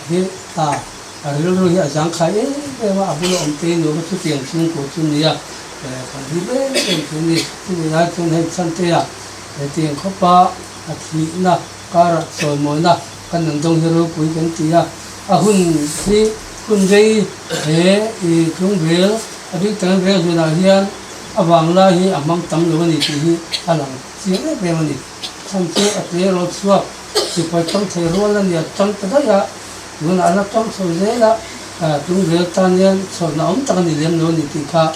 hi a a rilru hi a zangkhai em em a, a bula awm te nu kha chutiang chhungkua chu a ni a, kan hlim em em chu a ni. Chumi lai chuan hei Chhantea hetiang khawpa a thihna karah chawimawina kan an dawng hi ropui kan ti a, a hun hi hun rei he i tlungvel A bik takin veng zunah hian a vanglai hi a hmang tam lo a ni tih hi a lang chiang em em a ni. Chhan chu a tle rawt chhuak sipai tang thei rual a ni a tang ta daih a, tunah a la tang chho zel a, tlungvel tan hian chhawrna awm tak a ni lem lo a ni tih kha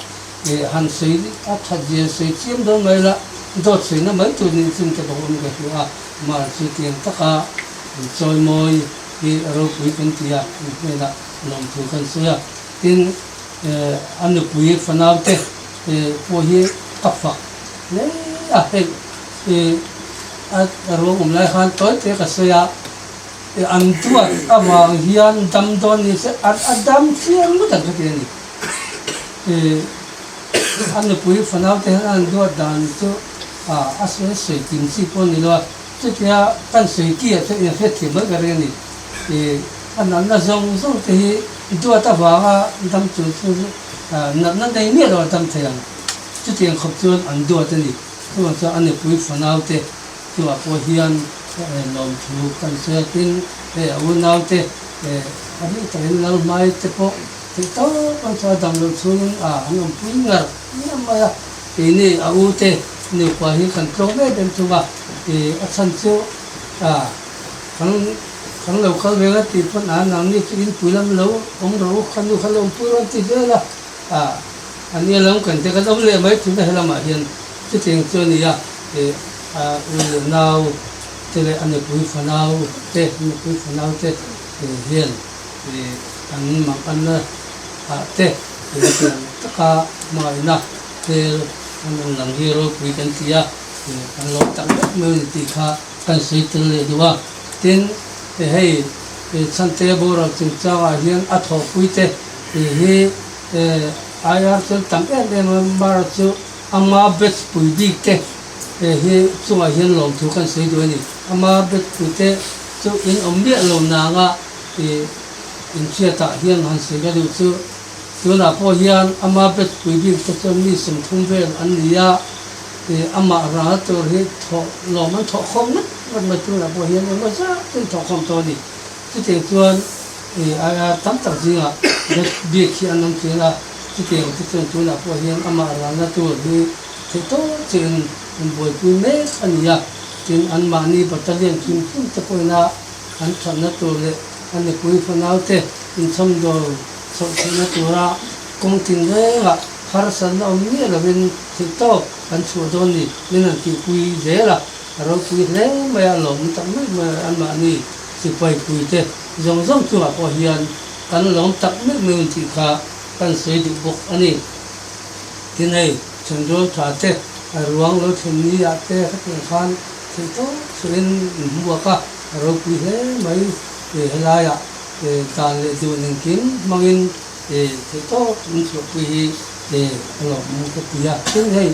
han sawi a that zia sawi chiam dawn mai la, dawt sawina mai tur nih chun te bawk awm ka hria a, mahse chutiang taka chawimawi hi ropui kan ti a, in hnenah lawmthu kan sawi a, tin. A nupui fanau te pawh hi ka fak hle a, hei a ruang awm lai khan tawi te ka sawi a, an duat avang hian dam dawn ni se a dam chiang ngawt ang ka ti a ni. A nupui fanau te hian an duat dan chu a sawi sawi kim chi pawh a ni lo a, chutia kan sawi ki ah chuan inhriatthiam mai ka ring a ni. A natna zawng zawng te hi duat avanga dam chung chu natna nei miah lo a dam thei ang. Chutiang khawp chuan an duat a ni. Chuvang chuan a nupui fanau te chungah pawh hian lawmthu kan sawi a, tin hei a unau te a bik takin Lalhmai te pawh theih tawp an chuan a dam loh chhungin an awmpui ngar ngar mai a. Keini a u te nupa hi kan tlawm em em thung a. I a chhan chu a kan kan lo kal ve nga tih pawn a nangni chu inpui lam lo awm rawh u kha nu kha lo awmpui rawn ti zel a, a a nia lam kan te kan awm leh mai thin a helamah hian chutiang chu a ni a, i a u leh nau te leh a nupui fanau te nupui fanau te hian i an mang anna ah te hetiang taka hmangaihna hmel an rawn lang hi ropui kan ti a. Kan lo tak vek mai a ni tih kha kan sawi tel leh duh a. Tin, hei Chhante boral chungchangah hian a thawhpui te hi IR chuan tam em em a, Mara chu ama batch pui bik te hi chungah hian lawmthu kan sawi duh a ni. Ama batch pui te chu in awm miah lo nanga inhriatah hian han sawi ka duh chu tunah pawh hian ama batch pui bik te chuan mi 30 vel an ni a. Amah ral tur hi thawh lawm an thawh khawm ngawt ngawt mai tunah pawh hian engmaw zat chu an thawh khawm tawh a ni. Chutiang chuan aia tam tak zingah bet bik hi an awm thin a, chutiang te chuan tunah pawh hian amah ralna tur hi theih tawp chiin an buaipui mek a ni a. Tin, anmahni battalion hrim hrim te pawhin a an thatna tur leh a nupui fanaute inchhawmdawl chhoh theihna tura kawng tinrengah Harsatna awm miah lovin theihtawp kan chhuah dawn ni min han tihpui zel a, a ropui hle mai a, lawm tak mai mai a, anmahni sipai puite zawng zawng chungah pawh hian kan lawm tak mai mai un tih kha kan sawi duh bawk a ni. Tin hei, Thenrual tha te, a ruang lo thlen ni ah te hetiang khan theihtawp chhuahin in hmuak a, a ropui hle mai helaiah dan leh dun engkim hmangin Theihtawp in chhuahpui hi a lawmawm ka ti a. Tin hei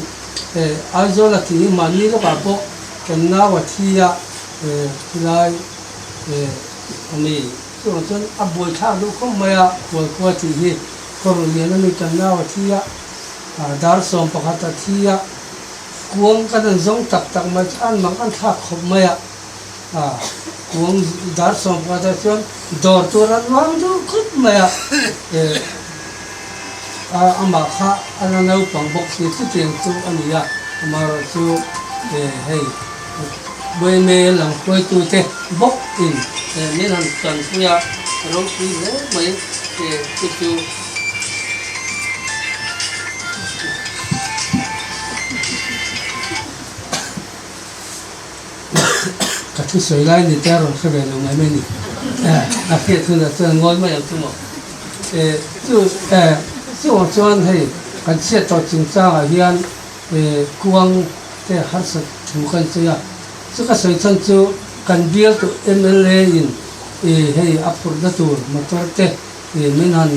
Aizawl a thi hi mahni lawkah pawh kan nau a thi a khilai a ni. Chuvang chuan a buaithlak duh khawp mai a, Khualkhua tih hi kawrh lian a ni kan nau a thi a, dar 11 a thi a, kuang kan han zawng tak tak mai chu an mang an thlak khawp mai a. Kuang dar 10 ah chuan dawr tur an vang deuh khawp mai a, amah kha a la naupang bawk si chutiang chu a ni a, amaherawh chu hei Buaime lang hruaitute bawk in min han tanpui a, ropui hle mai chu chu. Ka thu sawi lai ni te a rawn hre ve lo mai mai ni. A hriat hunah chuan ngawi mai ang chu maw. Chu chuvang chuan hei kan chhiat tawh chungchangah hian kuang te harsat thu kan sawi a. Chu ka sawi chhan chu kan bial tu mla in hei a phurhna tur motor te min han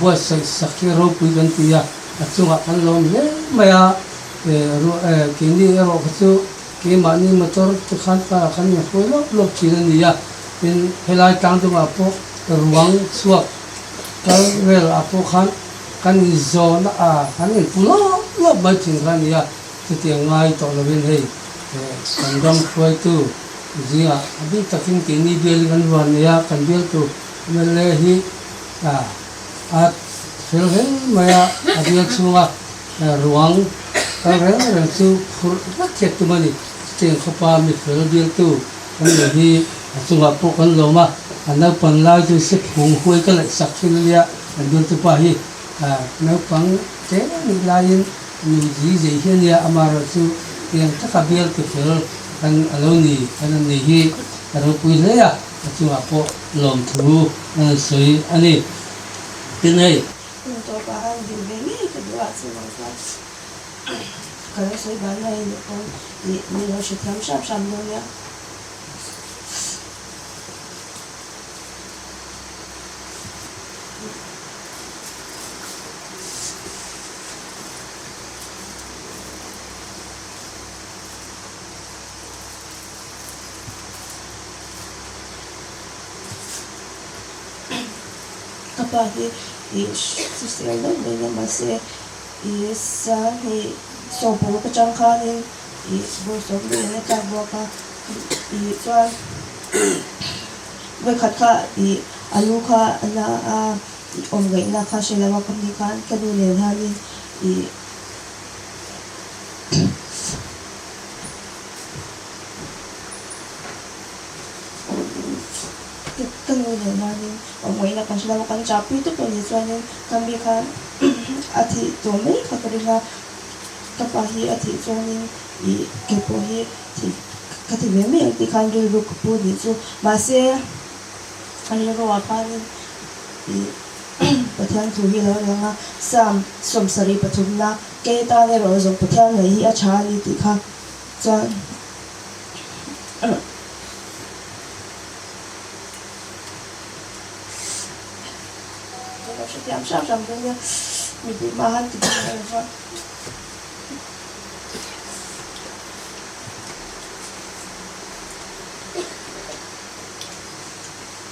buatsaih sak hi ropui kan ti a, a chungah kan lawm hle mai a. Keini erawh kha chu keimahni motor te khan car ah khan min hruai lawp lawp thin a ni a, tin helai tlang dungah pawh ruang chhuak kal vel ah pawh khan kan inzawn a kan inpu lawp lawp mai thin kha a ni a, chutiang ngai tawh lovin hei kan ram hruaitu zingah a bik takin keini bialin kan ruan nei a, kan bialtu mla hi a fel hle mai a, a bial chhunga. Ruang kal reng reng chu phurh vek hiat tum a ni. Chutiang khawpa mi fel bialtu kan nei hi a chungah pawh kan lawm a, a naupang lai chu se phung huai ka laihsak thin a nia, kan bialtu pa hi naupang te nih laiin nu zi zei hi a nia, amaherawh chu tiang taka bialtu fel kan a lo ni kan an nei hi a ropui hle a, a chungah pawh lawmthu an rawn sawi a ni. Tin hei. Hun tawpah khan dil ve ngei ka duh a, chuvang chuan ka lo sawi ban mai a nih pawn ih min lo hrethiam hram hram dawn nia. Ka pa hi ih hrisel deuh mai nia mahse ih sanghnih 16 atang khanin ih bawrhsawm luiin a tlak bawk a ih chuan vawikhat kha ih a lu kha a na a awm ngaihna kha hre lo a ka ni khan ka nu nen hianin ih. Ka nu nen hianin awm ngaihna kan hre lo a, kan chahpui tawp a nih chuanin ka mi khan a thih tawh mai kha ka ring a, ka pa hi a thih chuanin ih kei pawh hi thih ka ti ve mai ang tih khan rilru ka pu nih chu. Mahse a rilruah khanin ih Pathian thu hi a lo lang a, Psalm 73 na kei tan erawh zawng Pathian ngaih hi a tha a ni tih kha chuan.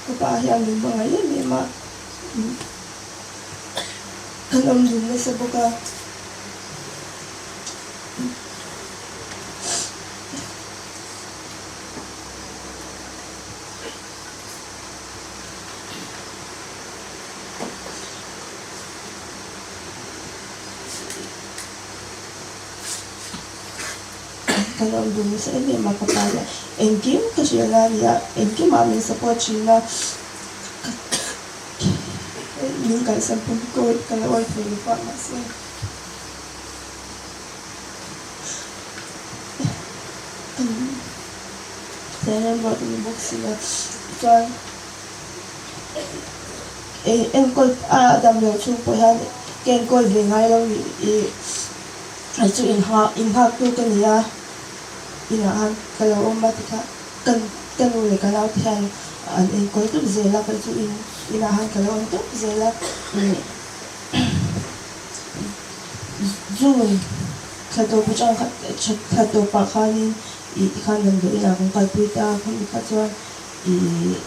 Ka pa hian min hmangaih em em a, kan awm dun nasa bawk a. Kan awm dun nasa em em a ka pa hian engkim ka hrilh a nia engkimah min support thin a min kalsan pawh hi ka la awih thei lo va mahse. Chuan enkawl a damlo chhung pawh hian ka enkawl ve ngai lo ih hei chu inghak tu ka ni a inah khan ka lo awm a tikha ka nu leh ka nau te hian an enkawl tawp zel a kei chu inah khan ka lo awm tawp zel a. June thla tawp atang kha thla tawpah khanin ih tikhan damdawi inah kan kalpui ta a, khami kha chuan ih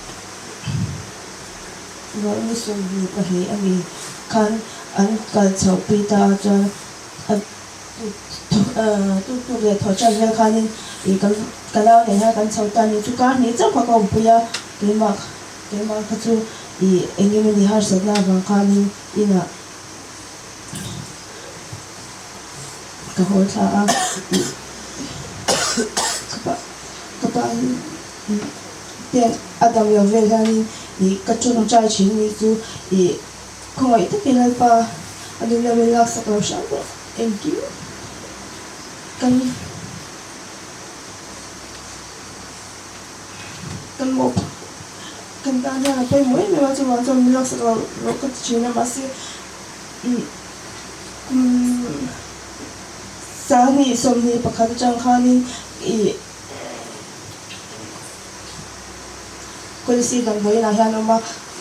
ruahni 22 a mi khan an kal chhoh pui ta a chuan a tuk tuk leh thawh tan vel khanin ih kan ka nau nen hian kan chho ta a ni chu kar hnih chauh kha ka awmpui a keimah keimah kha chu ih eng emawni harsatna avang khanin inah ka haw thla a ka pa ka pa hi te a dam lo vel hianin ih ka tawngtai thin ni chu ih khawngaih takin Lalpa a nunna min laksak lo hram rawh engkim kan kan mawp kan tan hian a pawimawh em em a chuvang chuan min laksak lo rawh ka ti thin a mahse kum 2021 atang khanin ih policy damdawiin ah hian a awm a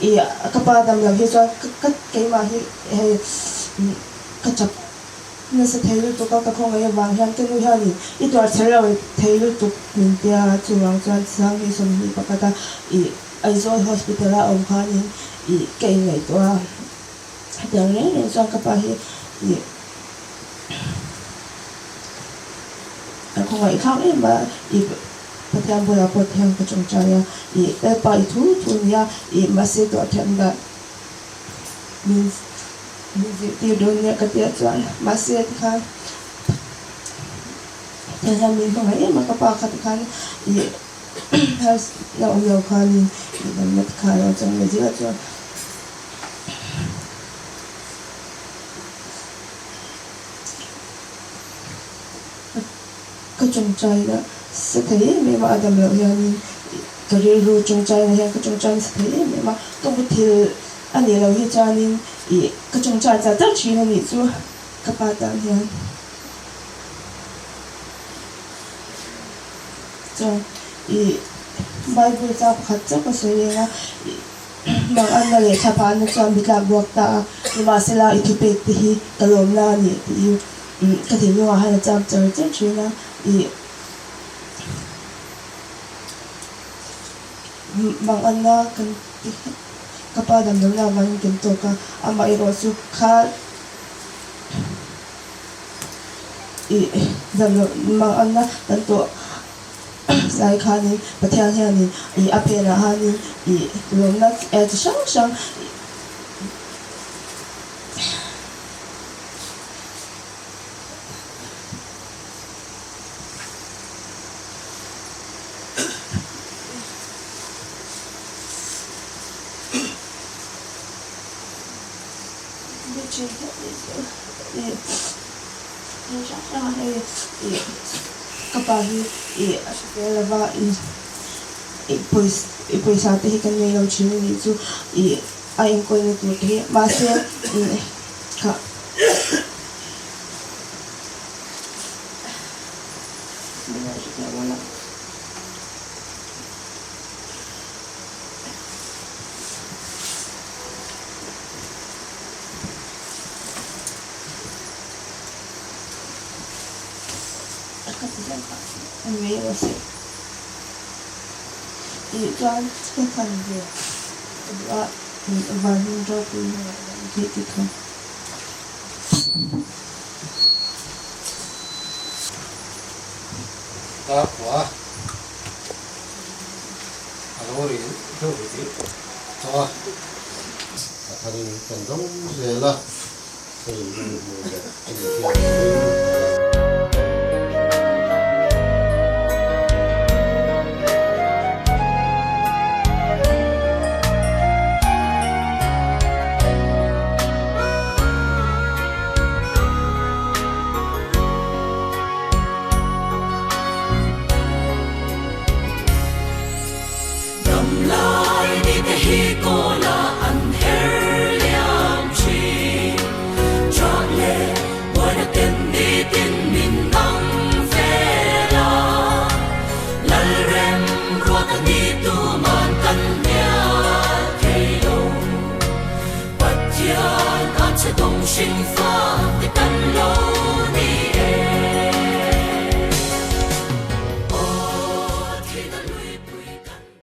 ih ka pa damlo hi chuan ka keimah hi hei ka chak nasa thei lutuk a ka khawngaih avang hian ka nu hianin i tuar chher lo thei lutuk min tia chuvang chuan 2021 a ih Aizawl hospital a awm khanin ih ka inngaihtuah a hetiang reng reng chuan ka pa hi ih a khawngaih thlak em a ih Pathian bulah pawh thiang ka tawngtai a ih Lalpa i thu thu nia ih mahse tuah thiam dan min min zirtir dawn nia ka tia chuan mahse tikhan Pathian hian min hmangaih em a ka pa kha tikhan ih la awm lo khanin ih damna tikha a lo chang leh zel a chuan. Ka tawngtaina sa thei em em a, a dam loh hianin ka rilru tawngtaina hian ka tawngtai nasa thei em em a, ka muthilh a nih loh hi chuanin ih ka tawngtai char char thin a nih chu ka pa tan hian. Chuan ih Bible chang pakhat chauh ka sawi leng a ih Manganna leh thlaphahna chuan mi tlak buak ta a, nimahsela i thupek te hi ka lawmna a ni tih hi ka thinlungah hian a cham char char thin a, ih Manganna kan ti ka pa damlohna avangin kan tawk a, amaherawh chu kha ih damloh Manganna kan tawh. Sai khanin Pathian hianin ih a phenah hanin ih lawmna chi hrang hrang ni thin ih thil hrang hrang a hei ih ka pa hi ih a hre tel lova ih ih pawisa ih pawisa te hi kan nei lo thin a nih chu ih a enkawlna tur te hi mahse ih kha. Chuan ka khan ve ka duh a van hmun ropui hnungah hian theih tih kha. Tar khua a lo ri deuh ri tawh a. A tharin kan dawng zel a, hei mi hmuh leh a ni hian a ring a. Damlai ni te hi kawla an her liam thin. Chah leh buaina ten nitin min dang vel a. Lalrem ruat a ni tuman kan hnial thei lo. Pathian a che dawng hring fa te kan lo